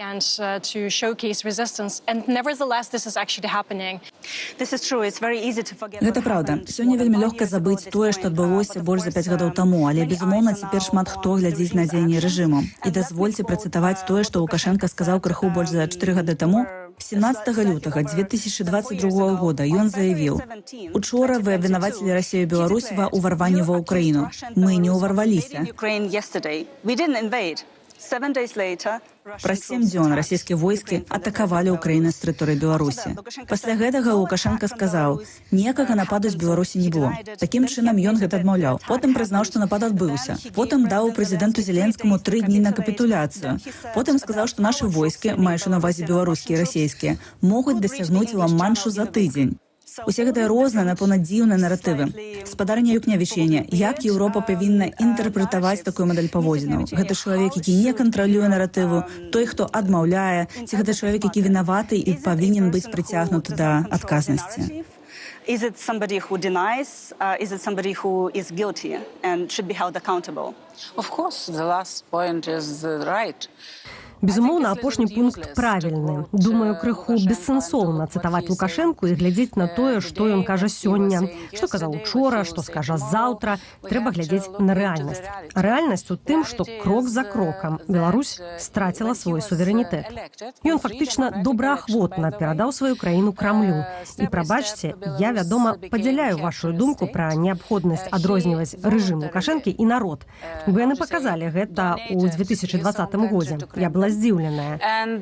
Гэта праўда. Сёння вельмі лёгка забыць тое, што адбылося больш за 5 гадоў таму, але, безумоўна, цяпер шмат хто глядзіць на дзеянні рэжыму. І дазвольце працытаваць тое, што Лукашэнка сказаў крыху больш за 4 гады таму. 17 лютага 2022 года ён заявіў: «Учора вы абвінавацілі Расію і Беларусь ва ўварванні ва Украіну. Мы не ўварваліся». Праз 7 дзён расійскія войскі атакавалі Украіну з тэрыторыі Беларусі. Пасля гэтага Лукашэнка сказаў: «Ніякага нападу з Беларусі не было». Такім чынам ён гэта адмаўляў. Потым прызнаў, што напад адбыўся. Потым даў прэзідэнту Зеленскаму 3 дні на капітуляцыю. Потым сказаў, што нашы войскі, маючы на ўвазе беларускія і расійскія, могуць дасягнуць Ла-Маншу за тыдзень. Усе гэтыя розныя, напэўна, дзіўныя наратывы. Спадарыня Юкнявічэне, як Еўропа павінна інтэрпрэтаваць такую мадэль паводзінаў? Гэта чалавек, які не кантралюе наратыву, той, хто адмаўляе, ці гэта чалавек, які вінаваты і павінен быць прыцягнуты да адказнасці? Is it somebody who denies? Is it somebody who is guilty and should be held accountable? Of course, the last point is right. Безумоўна, апошні пункт правільны. Думаю, крыху бессэнсоўна цытаваць Лукашэнку і глядзець на тое, што ён кажа сёння, што казаў учора, што скажа заўтра. Трэба глядзець на рэальнасць. А рэальнасць у тым, што крок за крокам Беларусь страціла свой суверэнітэт. Ён фактычна добраахвотна перадаў сваю краіну Крамлю. І прабачце, я, вядома, падзяляю вашу думку пра неабходнасць адрозніваць рэжым Лукашэнкі і народ. Бо яны паказалі гэта ў 2020 годзе. Я была здзіўленая. And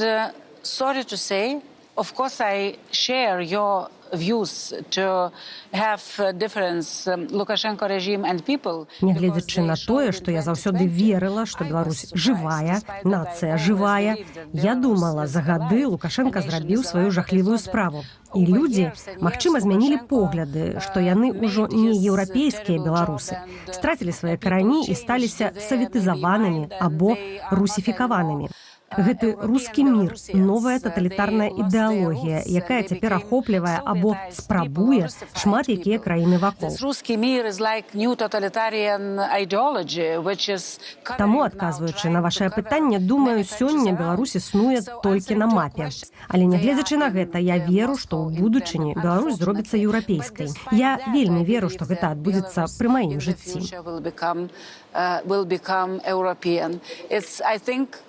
sorry to say, of course, I share your Views to have difference Lukashenko regime and people. Нягледзячы на тое, што я заўсёды верыла, што Беларусь жывая, нацыя жывая, я думала, за гады Лукашэнка зрабіў сваю жахлівую справу. І людзі, магчыма, змянілі погляды, што яны ўжо не еўрапейскія беларусы, страцілі свае карані і сталіся саветызаванымі або русіфікаванымі. Гэты рускі мір, новая таталітарная ідэалогія, якая цяпер ахоплівае або спрабуе шмат якія краіны вакол. This русский мир is like new totalitarian ideology, which is Таму, адказваючы на вашае пытанне, думаю, сёння Беларусь існуе толькі на мапе. Але нягледзячы на гэта, я веру, што ў будучыні Беларусь зробіцца еўрапейскай. Я вельмі веру, што гэта адбудзецца пры маім жыцці. Future will become European. It's, I think,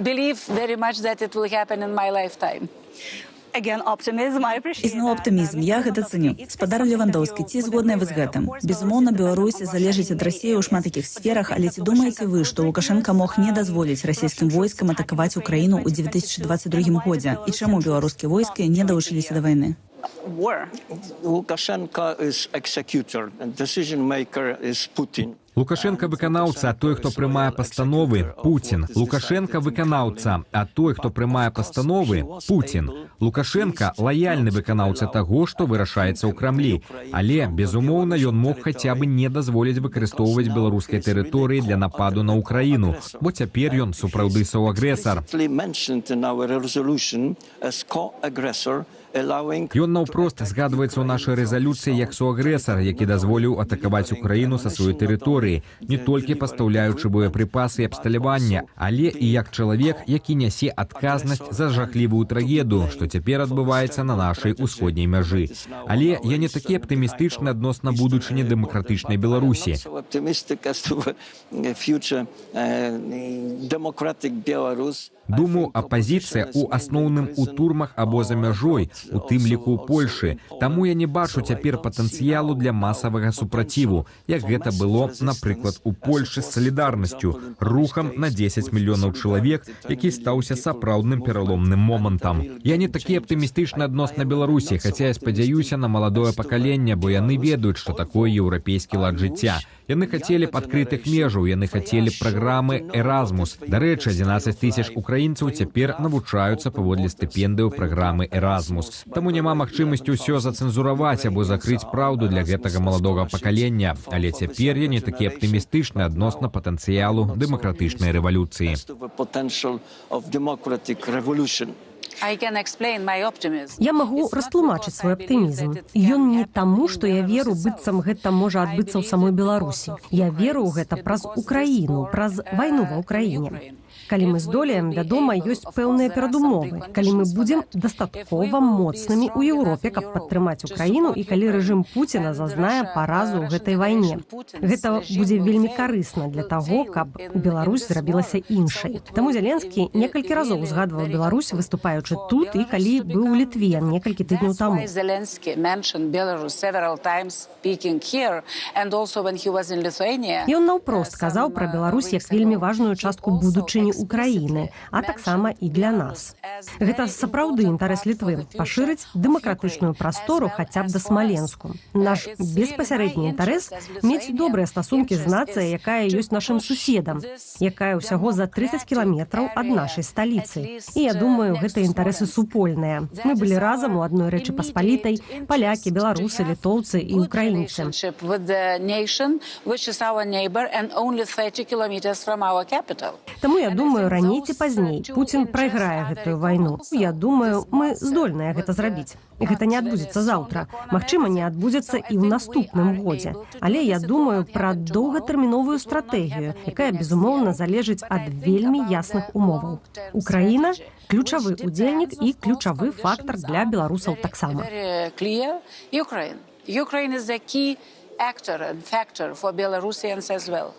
believe very much that it will happen in my lifetime. Again, optimism. I appreciate Ізноў аптымізм, я гэта цэню. Спадар Левандоўскі, ці згодныя вы з гэтым? Безумоўна, Беларусь залежыць ад Расіі ў шмат якіх сферах, але ці думаеце вы, што Лукашэнка мог не дазволіць расійскім войскам атакаваць Украіну ў 2022 годзе? І чаму беларускія войскі не далучыліся да вайны? War. Lukashenko is executor, and decision maker is Putin. Лукашэнка выканаўца, а той, хто прымае пастановы, Пуцін. Лукашэнка выканаўца, а той, хто прымае пастановы, Пуцін. Лукашэнка лаяльны выканаўца таго, што вырашаецца ў Крамлі. Але, безумоўна, ён мог хаця бы не дазволіць выкарыстоўваць беларускай тэрыторыі для нападу на Украіну, бо цяпер ён сапраўды суагрэсар. Mentioned in our resolution as co-aggressor, allowing Ён наўпрост згадваецца ў нашай рэзалюцыі як суагрэсар, які дазволіў атакаваць Украіну са сваёй тэрыторыі, не толькі пастаўляючы боепрыпасы і абсталяванне, але і як чалавек, які нясе адказнасць за жахлівую трагедыю, што цяпер адбываецца на нашай усходняй мяжы. Але я не такі аптымістычны адносна будучыні дэмакратычнай Беларусі. So optimistic as to the future democratic Belarus. Думаю, апазіцыя ў асноўным у турмах або за мяжой, у тым ліку ў Польшы. Таму я не бачу цяпер патэнцыялу для масавага супраціву, як гэта было, напрыклад, у Польшы з Салідарнасцю, рухам на 10 мільёнаў чалавек, які стаўся сапраўдным пераломным момантам. Я не такі аптымістычны адносна Беларусі, хаця я спадзяюся на маладое пакаленне, бо яны ведаюць, што такое еўрапейскі лад жыцця. Яны хацелі б адкрытых межаў, яны хацелі б праграмы Erasmus. Дарэчы, 11 тысяч украінцаў цяпер навучаюцца паводле стыпендыяў праграмы Erasmus. Таму няма магчымасці ўсё зацэнзураваць або закрыць праўду для гэтага маладога пакалення. Але цяпер я не такі аптымістычны адносна патэнцыялу дэмакратычнай рэвалюцыі. To the potential of democratic revolution. I can explain my optimism. Я магу растлумачыць свой аптымізм. Ён не таму, што я веру, быццам гэта можа адбыцца ў самой Беларусі. Я веру ў гэта праз Украіну, праз вайну ва Украіне. Калі мы здолеем, вядома, ёсць пэўныя перадумовы. Калі мы будзем дастаткова моцнымі ў Еўропе, каб падтрымаць Украіну, і калі рэжым Пуціна зазнае паразу ў гэтай вайне. Гэта будзе вельмі карысна для таго, каб Беларусь зрабілася іншай. Таму Зяленскі некалькі разоў узгадваў Беларусь, выступаючы тут і калі быў у Літве некалькі тыдняў таму. Why Zelensky mentioned Belarus several times speaking here and also when he was in Lithuania. Ён наўпрост казаў пра Беларусь як вельмі важную частку будучыні Украіны, а таксама і для нас. Гэта сапраўды інтарэс Літвы — пашырыць дэмакратычную прастору хаця б да Смаленску. Наш беспасярэдні інтарэс — мець добрыя стасункі з нацыяй, якая ёсць нашым суседам, якая ўсяго за 30 кіламетраў ад нашай сталіцы. І я думаю, гэта інтарэсы супольныя. Мы былі разам у адной Рэчы Паспалітай: палякі, беларусы, літоўцы і украінцы. Relationship with the nation, which is our neighbor and only 30 kilometers from our capital. Таму я думаю, раней ці пазней Пуцін прайграе гэтую вайну. Я думаю, мы здольныя гэта зрабіць. Гэта не адбудзецца заўтра. Магчыма, не адбудзецца і ў наступным годзе. Але я думаю пра доўгатэрміновую стратэгію, якая, безумоўна, залежыць ад вельмі ясных умоваў. Украіна — ключавы удзельнік і ключавы фактар для беларусаў таксама. Very clear. Ukraine. Ukraine is the key actor and factor for Belarusians as well.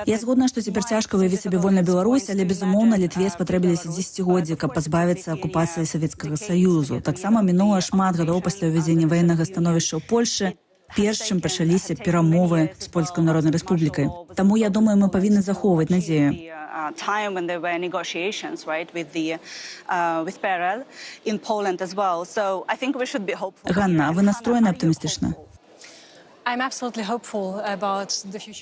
Я згодна, што цяпер цяжка уявіць сабе вольную Беларусь, але, безумоўна, Літве спатрэбіліся дзесяцігоддзі, каб пазбавіцца акупацыі Савецкага Саюзу. Таксама мінула шмат гадоў пасля ўвядзення ваеннага становішча ў Польшы, перш чым пачаліся перамовы з Польскай Народнай Рэспублікай. Таму я думаю, мы павінны захоўваць надзею. Time when there were negotiations, right, with the with PRL in Poland as well. So I think we should be hopeful. Ганна, а вы настроены аптымістычна?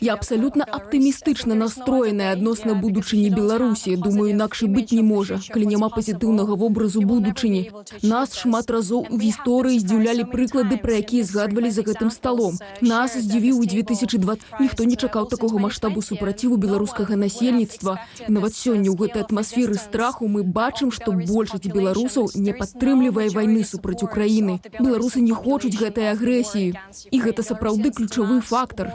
Я абсалютна аптымістычна настроеная адносна будучыні Беларусі. Думаю, інакш і быць не можа, калі няма пазітыўнага вобразу будучыні. Нас шмат разоў у гісторыі здзіўлялі прыклады, пра якія згадвалі за гэтым сталом. Нас здзівіў у 2020. Ніхто не чакаў такога маштабу супраціву беларускага насельніцтва. І нават сёння ў гэтай атмасферы страху мы бачым, што большасць беларусаў не падтрымлівае вайны супраць Украіны. Беларусы не хочуць гэтай агрэсіі. І гэта сапраўды ключавы фактар.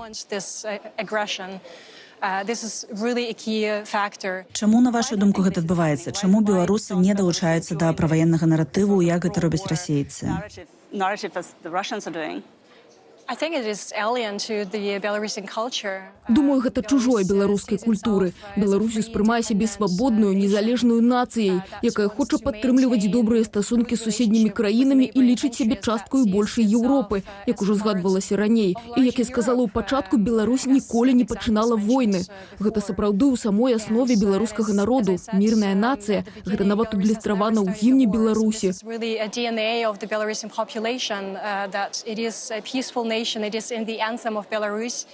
Чаму, на вашу думку, гэта адбываецца? Чаму беларусы не далучаюцца да праваеннага наратыву, як гэта робяць расейцы? Думаю, гэта чужое беларускай культуры. Беларусь успрымае сябе свабодную, незалежную нацыяй, якая хоча падтрымліваць добрыя стасункі з суседнімі краінамі і лічыць сябе часткаю большай Еўропы, як ужо згадвалася раней. І, як я сказала ў пачатку, Беларусь ніколі не пачынала войны. Гэта сапраўды ў самой аснове беларускага народу. Мірная нацыя. Гэта нават адлюстравана ў гімне Беларусі.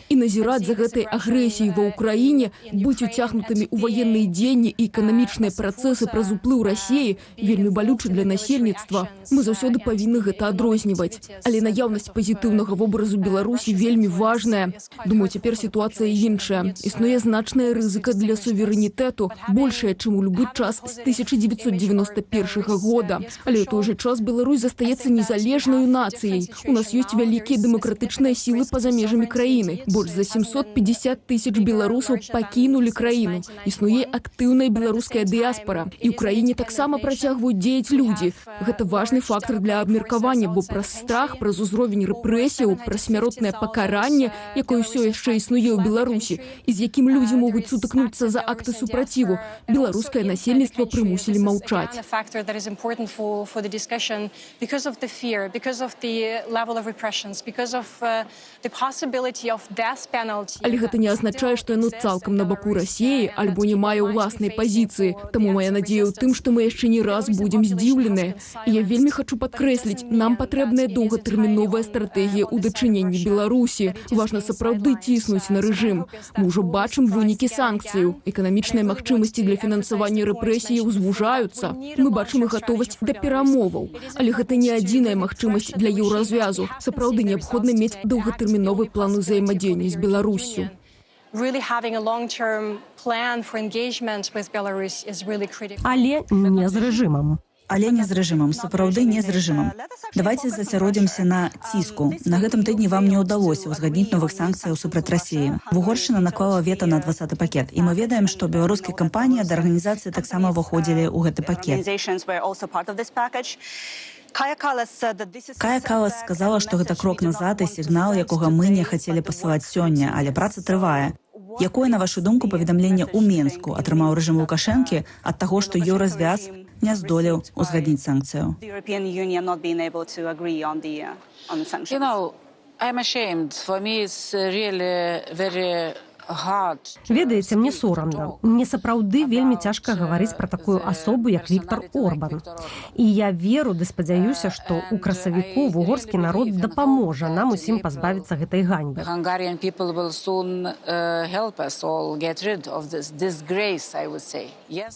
І назіраць за гэтай агрэсіяй ва Ўкраіне, быць уцягнутымі ў ваенныя дзеянні і эканамічныя працэсы праз уплыў Расеі вельмі балюча для насельніцтва. Мы заўсёды павінны гэта адрозніваць. Але наяўнасць пазітыўнага вобразу Беларусі вельмі важная. Думаю, цяпер сітуацыя іншая. Існуе значная рызыка для суверэнітэту, большая, чым у любы час з 1991 года. Але ў той жа час Беларусь застаецца незалежнаю нацыяй. У нас ёсць вялікія дэмакратычныя сілы па-за межамі краіны. Больш за 750 тысяч беларусаў пакінулі краіну. Існуе актыўная беларуская дыяспара. І ў краіне таксама працягваюць дзеяць людзі. Гэта важны фактар для абмеркавання, бо праз страх, праз узровень рэпрэсіяў, праз смяротнае пакаранне, якое ўсё яшчэ існуе ў Беларусі, і з якім людзі могуць сутыкнуцца за акты супраціву, беларускае насельніцтва прымусілі маўчаць. Але гэта не азначае, што яно цалкам на баку Расеі альбо не мае ўласнай пазіцыі. Таму мая надзея ў тым, што мы яшчэ не раз будзем здзіўленыя. І я вельмі хачу падкрэсліць, нам патрэбная доўгатэрміновая стратэгія ў дачыненні Беларусі. Важна сапраўды ціснуць на рэжым. Мы ўжо бачым вынікі санкцыяў. Эканамічныя магчымасці для фінансавання рэпрэсіяў звужаюцца. Мы бачым і гатовасць да перамоваў. Але гэта не адзіная магчымасць для Еўразвязу. Сапраўды неабходна мець доўгатэрміновы план узаемадзеяння з Беларуссю. Але не з рэжымам. Але не з рэжымам, сапраўды не з рэжымам. Давайте засяродзімся на ціску. На гэтым тыдні вам не ўдалося ўзгадніць новых санкцыяў супраць Расіі. Угоршчына наклала вета на 20 пакет. І мы ведаем, што беларускія кампаніі ад арганізацыі таксама ўваходзілі ў гэты пакет. Кая Калас сказала, што гэта крок назад і сігнал, якога мы не хацелі пасылаць сёння, але праца трывае. Якое, на вашу думку, паведамленне ў Менску атрымаў рэжым Лукашэнкі ад таго, што Еўразвяз не здолеў узгадніць санкцыю? Ведаеце, мне сорамна. Мне сапраўды вельмі цяжка гаварыць пра такую асобу, як Віктор Орбан. І я веру ды спадзяюся, што ў красавіку вугорскі народ дапаможа нам усім пазбавіцца гэтай ганьбы.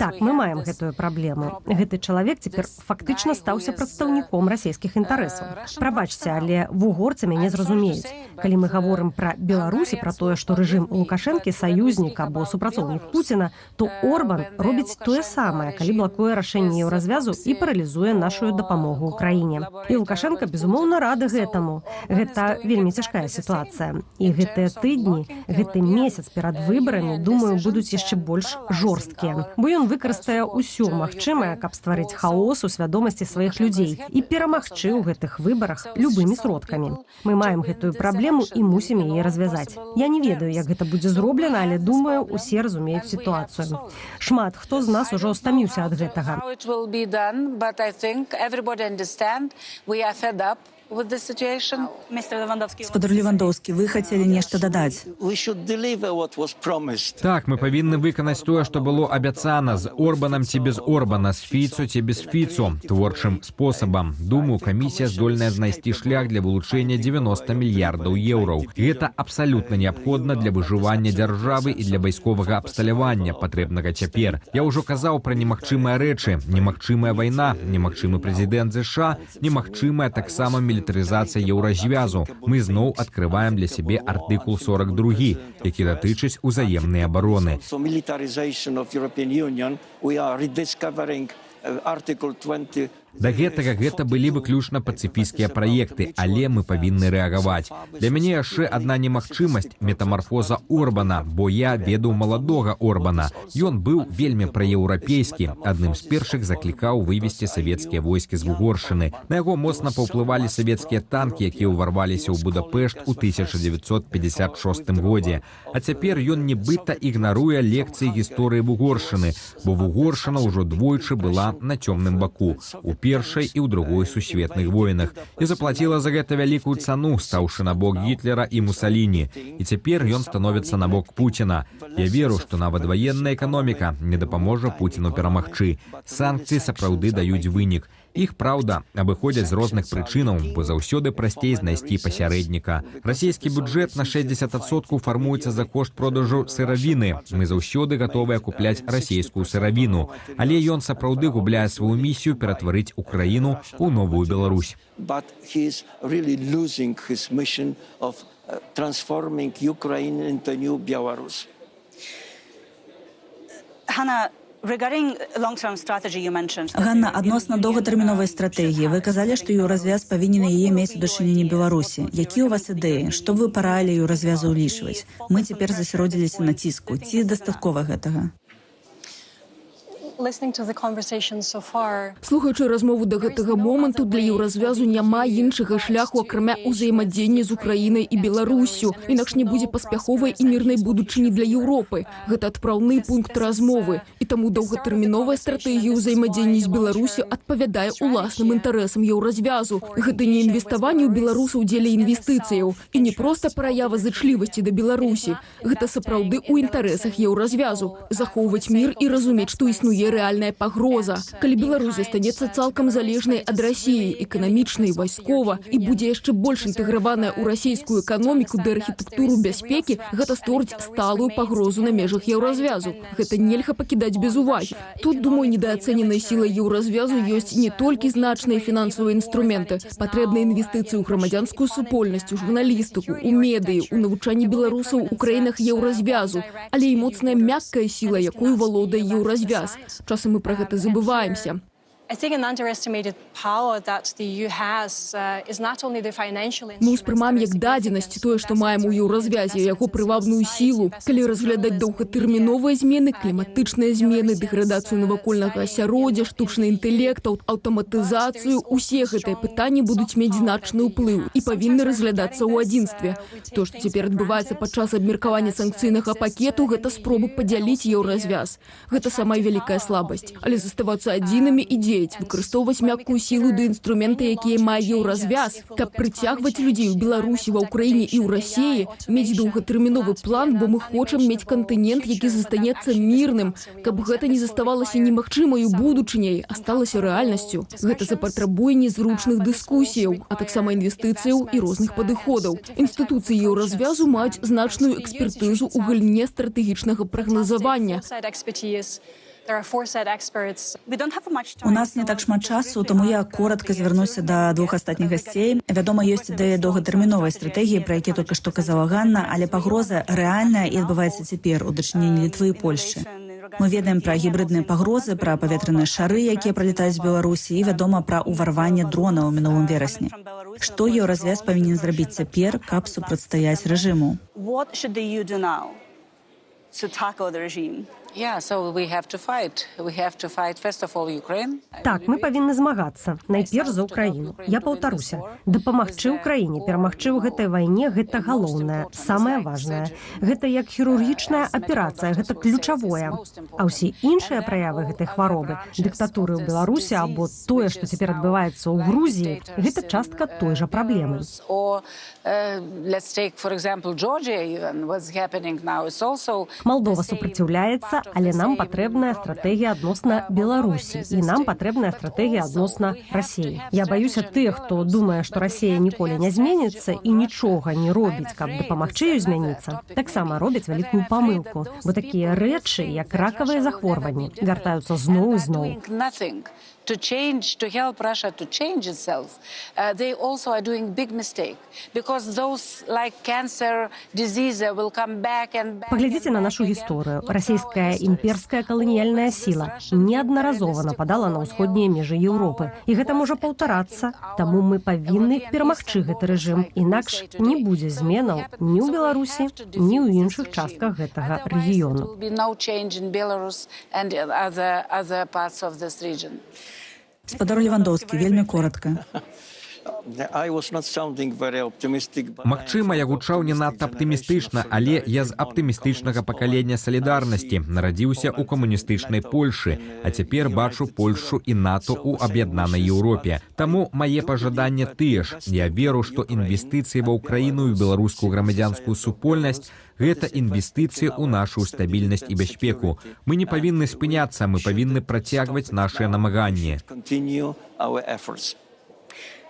Так, мы маем гэтую праблему. Гэты чалавек цяпер фактычна стаўся прадстаўніком расійскіх інтарэсаў. Прабачце, але вугорцы мяне зразумеюць. Калі мы гаворым пра Беларусь і пра тое, што рэжым Лукашэнкі саюзнік або супрацоўнік Пуціна, то Орбан робіць тое самае, калі блакуе рашэнне Еўразвязу і паралізуе нашу дапамогу Украіне. І Лукашэнка, безумоўна, рады гэтаму. Гэта вельмі цяжкая сітуацыя. І гэтыя тыдні, гэты месяц перад выбарамі, думаю, будуць яшчэ больш жорсткія. Бо ён выкарыстае ўсё магчымае, каб стварыць хаос у свядомасці сваіх людзей і перамагчы ў гэтых выбарах любымі сродкамі. Мы маем гэтую праблему і мусім яе развязаць. Я не ведаю, як гэта будзе зроблена, але думаю, усе разумеюць сітуацыю. Шмат хто з нас ужо стаміўся ад гэтага. with this situation. Mr. Lewandowski, Спадар Левандоўскі, вы хацелі нешта дадаць. We should deliver what was promised. Так, мы павінны выканаць тое, што было абяцана з Орбанам ці без Орбана, з Фіцо ці без Фіцо, творчым спосабам. Думаю, камісія здольная знайсці шлях для вылучэння 90 мільярдаў еўраў. Гэта абсалютна неабходна для выжывання дзяржавы і для вайсковага абсталявання, патрэбнага цяпер. Я ўжо казаў пра немагчымыя рэчы: немагчымая вайна, немагчымы прэзідэнт ЗША, немагчымая таксама мілітарызацыя Еўразвязу. Мы зноў адкрываем для сябе артыкул 42, які датычыць узаемнай абароны. So militarization of European Union, we are rediscovering Article 20. Да гэтага гэта былі выключна пацыфісцкія праекты, але мы павінны рэагаваць. Для мяне яшчэ адна немагчымасць — метамарфоза Орбана, бо я ведаў маладога Орбана. Ён быў вельмі праеўрапейскі, адным з першых заклікаў вывесці савецкія войскі з Вугоршчыны. На яго моцна паўплывалі савецкія танкі, якія ўварваліся ў Будапешт у 1956 годзе. А цяпер ён нібыта ігнаруе лекцыі гісторыі Вугоршчыны, бо Вугоршчына ўжо двойчы была на цёмным баку, у першай і ў другой сусветных войнах, і заплаціла за гэта вялікую цану, стаўшы на бок Гітлера і Мусаліні. І цяпер ён становіцца на бок Пуціна. Я веру, што нават ваенная эканоміка не дапаможа Пуціну перамагчы. Санкцыі сапраўды даюць вынік. Іх, праўда, абыходзяць з розных прычынаў, бо заўсёды прасцей знайсці пасярэдніка. Расійскі бюджэт на 60% фармуецца за кошт продажу сыравіны. Мы заўсёды гатовыя купляць расійскую сыравіну. Але ён сапраўды губляе сваю місію ператварыць Украіну ў новую Беларусь. But he is really losing his mission of transforming Ukraine into new Belarus. Hanna, regarding long-term strategy you mentioned. Ганна, адносна доўгатэрміновай стратэгіі, вы казалі, што Еўразвяз павінен яе мець у дачыненні Беларусі. Якія ў вас ідэі? Што вы параілі Еўразвязу ўлічваць? Мы цяпер засяродзіліся на ціску. Ці дастаткова гэтага? Listening to the conversation so far, Слухаючы размову да гэтага моманту, для Еўразвязу няма іншага шляху, акрамя ўзаемадзеяння з Украінай і Беларуссю. Інакш не будзе паспяховай і мірнай будучыні для Еўропы. Гэта адпраўны пункт размовы. І таму доўгатэрміновая стратэгія ўзаемадзеяння з Беларуссю адпавядае уласным інтарэсам Еўразвязу. Гэта не інвеставанне ў беларусаў дзеля інвестыцыяў і не проста праява зычлівасці да Беларусі. Гэта сапраўды ў інтарэсах Еўразвязу захоўваць мір і разумець, што існуе рэальная пагроза. Калі Беларусь застанецца цалкам залежнай ад Расіі, эканамічна і вайскова, і будзе яшчэ больш інтэграваная ў расійскую эканоміку ды архітэктуру бяспекі, гэта створыць сталую пагрозу на межах Еўразвязу. Гэта нельга пакідаць без увагі. Тут, думаю, недаацэненай сілай Еўразвязу ёсць не толькі значныя фінансавыя інструменты. Патрэбныя інвестыцыі ў грамадзянскую супольнасць, у журналістыку, у медыі, у навучанне беларусаў у краінах Еўразвязу, але і моцная мяккая сіла, якою валодае Еўразвяз. Часам мы пра гэта забываемся. I think an underestimated power that the EU has is not only the financial Мы ўспрымаем як дадзенасць тое, што маем у Еўразвязе, яго прывабную сілу. Калі разглядаць доўгатэрміновыя змены, кліматычныя змены, дэградацыю навакольнага асяроддзя, штучны інтэлект, аўтаматызацыю, усе гэтыя пытанні будуць мець значны ўплыў і павінны разглядацца ў адзінстве. То, што цяпер адбываецца падчас абмеркавання санкцыйнага пакету, гэта спроба падзяліць Еўразвяз. Гэта самая вялікая слабасць. Але заставацца адзінымі і дзеяць, выкарыстоўваць мяккую сілу ды інструменты, якія мае Еўразвяз, каб прыцягваць людзей у Беларусі, ва Ўкраіне і ў Расіі, мець доўгатэрміновы план, бо мы хочам мець кантынент, які застанецца мірным, каб гэта не заставалася немагчымаю будучыняй, а сталася рэальнасцю. Гэта запатрабуе незручных дыскусіяў, а таксама інвестыцыяў і розных падыходаў. Інстытуцыі Еўразвязу маюць значную экспертызу ў галіне стратэгічнага прагназавання. Expertise. There are foresight experts. We don't have much У нас не так шмат часу, таму я коратка звярнуся да двух астатніх гасцей. Вядома, ёсць ідэя доўгатэрміновай стратэгіі, пра якія толькі што казала Ганна, але пагроза рэальная і адбываецца цяпер у дачыненні Літвы і Польшчы. Мы ведаем пра гібрыдныя пагрозы, пра паветраныя шары, якія пралятаюць з Беларусі, і, вядома, пра ўварванне дронаў у мінулым верасні. Што Еўразвяз павінен зрабіць цяпер, каб супрацьстаяць рэжыму? What should the EU do now to tackle the regime? Yeah, so we have to fight. We have to fight, first of all, Ukraine. Так, мы павінны змагацца найперш за Украіну. Я паўтаруся, дапамагчы Украіне перамагчы ў гэтай вайне — гэта галоўнае, самае важнае. Гэта як хірургічная аперацыя, гэта ключавое. А ўсе іншыя праявы гэтай хваробы, дыктатуры ў Беларусі або тое, што цяпер адбываецца ў Грузіі, гэта частка той жа праблемы. Or let's take, for example, Georgia, even what's happening now. It's also Малдова супраціўляецца, але нам патрэбная стратэгія адносна Беларусі і нам патрэбная стратэгія адносна Расеі. Я баюся тых, хто думае, што Расея ніколі не зменіцца і нічога не робіць, каб дапамагчы ёй змяніцца, таксама робяць вялікую памылку, бо такія рэчы, як ракавыя захворванні, вяртаюцца зноў і зноў. Doing nothing to change, to help Russia to change itself, they also are doing big mistake because those, like cancer disease, will come back and back. Паглядзіце на нашу гісторыю. Расійская імперская каланіяльная сіла неаднаразова нападала на ўсходнія межы Еўропы. І гэта можа паўтарацца. Таму мы павінны перамагчы гэты рэжым. Інакш не будзе зменаў ні ў Беларусі, ні ў іншых частках гэтага рэгіёну. Will be no change in Belarus and in other parts of this region. Спадар Левандоўскі, вельмі коратка. I was not sounding very optimistic, but Магчыма, я гучаў не надта аптымістычна, але я з аптымістычнага пакалення салідарнасці, нарадзіўся ў камуністычнай Польшы, а цяпер бачу Польшу і НАТО ў аб'яднанай Еўропе. Таму мае пажаданні тыя ж. Я веру, што інвестыцыі ва Ўкраіну і беларускую грамадзянскую супольнасць — гэта інвестыцыі ў нашу стабільнасць і бяспеку. Мы не павінны спыняцца, мы павінны працягваць нашыя намаганні. Continue our efforts.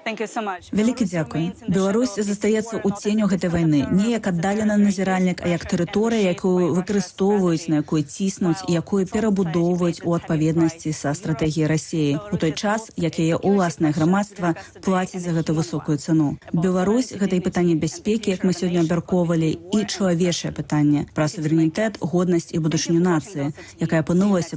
Thank you so much. Вялікі дзякуй. Беларусь застаецца ў ценю гэтай вайны, не як аддалены назіральнік, а як тэрыторыя, якую выкарыстоўваюць, на якую ціснуць і якую перабудоўваюць у адпаведнасці са стратэгіяй Расеі, у той час, як яе ўласнае грамадства плаціць за гэта высокую цану. Беларусь — гэта і пытанне бяспекі, як мы сёння абмяркоўвалі, і чалавечае пытанне пра суверэнітэт, годнасць і будучыню нацыі, якая апынулася